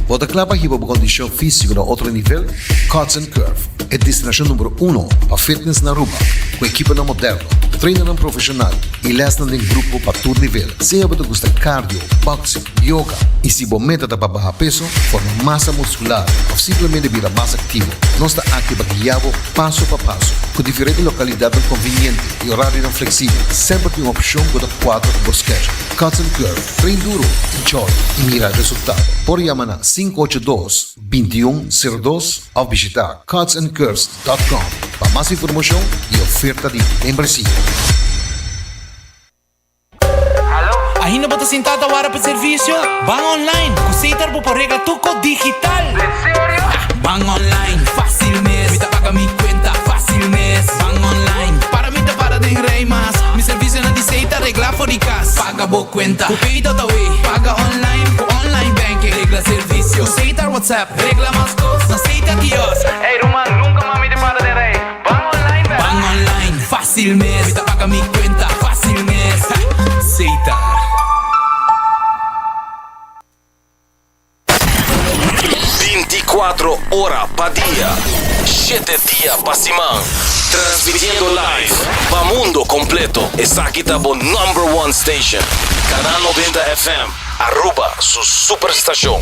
Bo ta kla pa hiba bo kondishon físiko na otro nivel? Cuts and Curve, e destinashon numero uno pa fitness na Aruba, ku ekiponan moderno, trainernan profeshonal i lèsnan den grupo pa tur nivel. Sea bo ta gusta cardio, boxing, yoga i si bo meta ta pa baha peso, forma masa muskular òf simplemente bira mas aktivo, nos ta aki pa guia bo paso pa paso. Ku diferente lokalidatnan konviniente i orarionan fleksibel, semper tin un opshon ku ta kuadra ku bo schedule. Cuts and Curve, train duro, enjoy i mira resultado. Por yama na 582 2102 òf bishita cutsandcurves dot com pa mas informashon i oferta di membresia. Ainda bo ta sintá ta wara pa servisio? Ban online! Ku Setar bo por regla tur kos digital! Den serio? Ban online, fásil mes! Mi ta paga mi kuenta, fásil mes! Ban online, para mi ta para den rei mas! Mi servisionan di Setar reglá for di kas! Paga bo kuenta ku Pay.awe! Paga online ku online banking! Regla servisio ku Setar WhatsApp! Regla mas kos na Setar Kiosk! Ey ruman, nunka mas mi ta para den rei! Ban online bek! Ban online, fácil mes! Mi ta paga mi cuenta, fácil mes! Setar. 24 ora pa dia, shete dia pa siman. Transmitiendo live pa mundo completo. Esaki ta bo number one station. Canal 90 FM, Aruba su superstacion.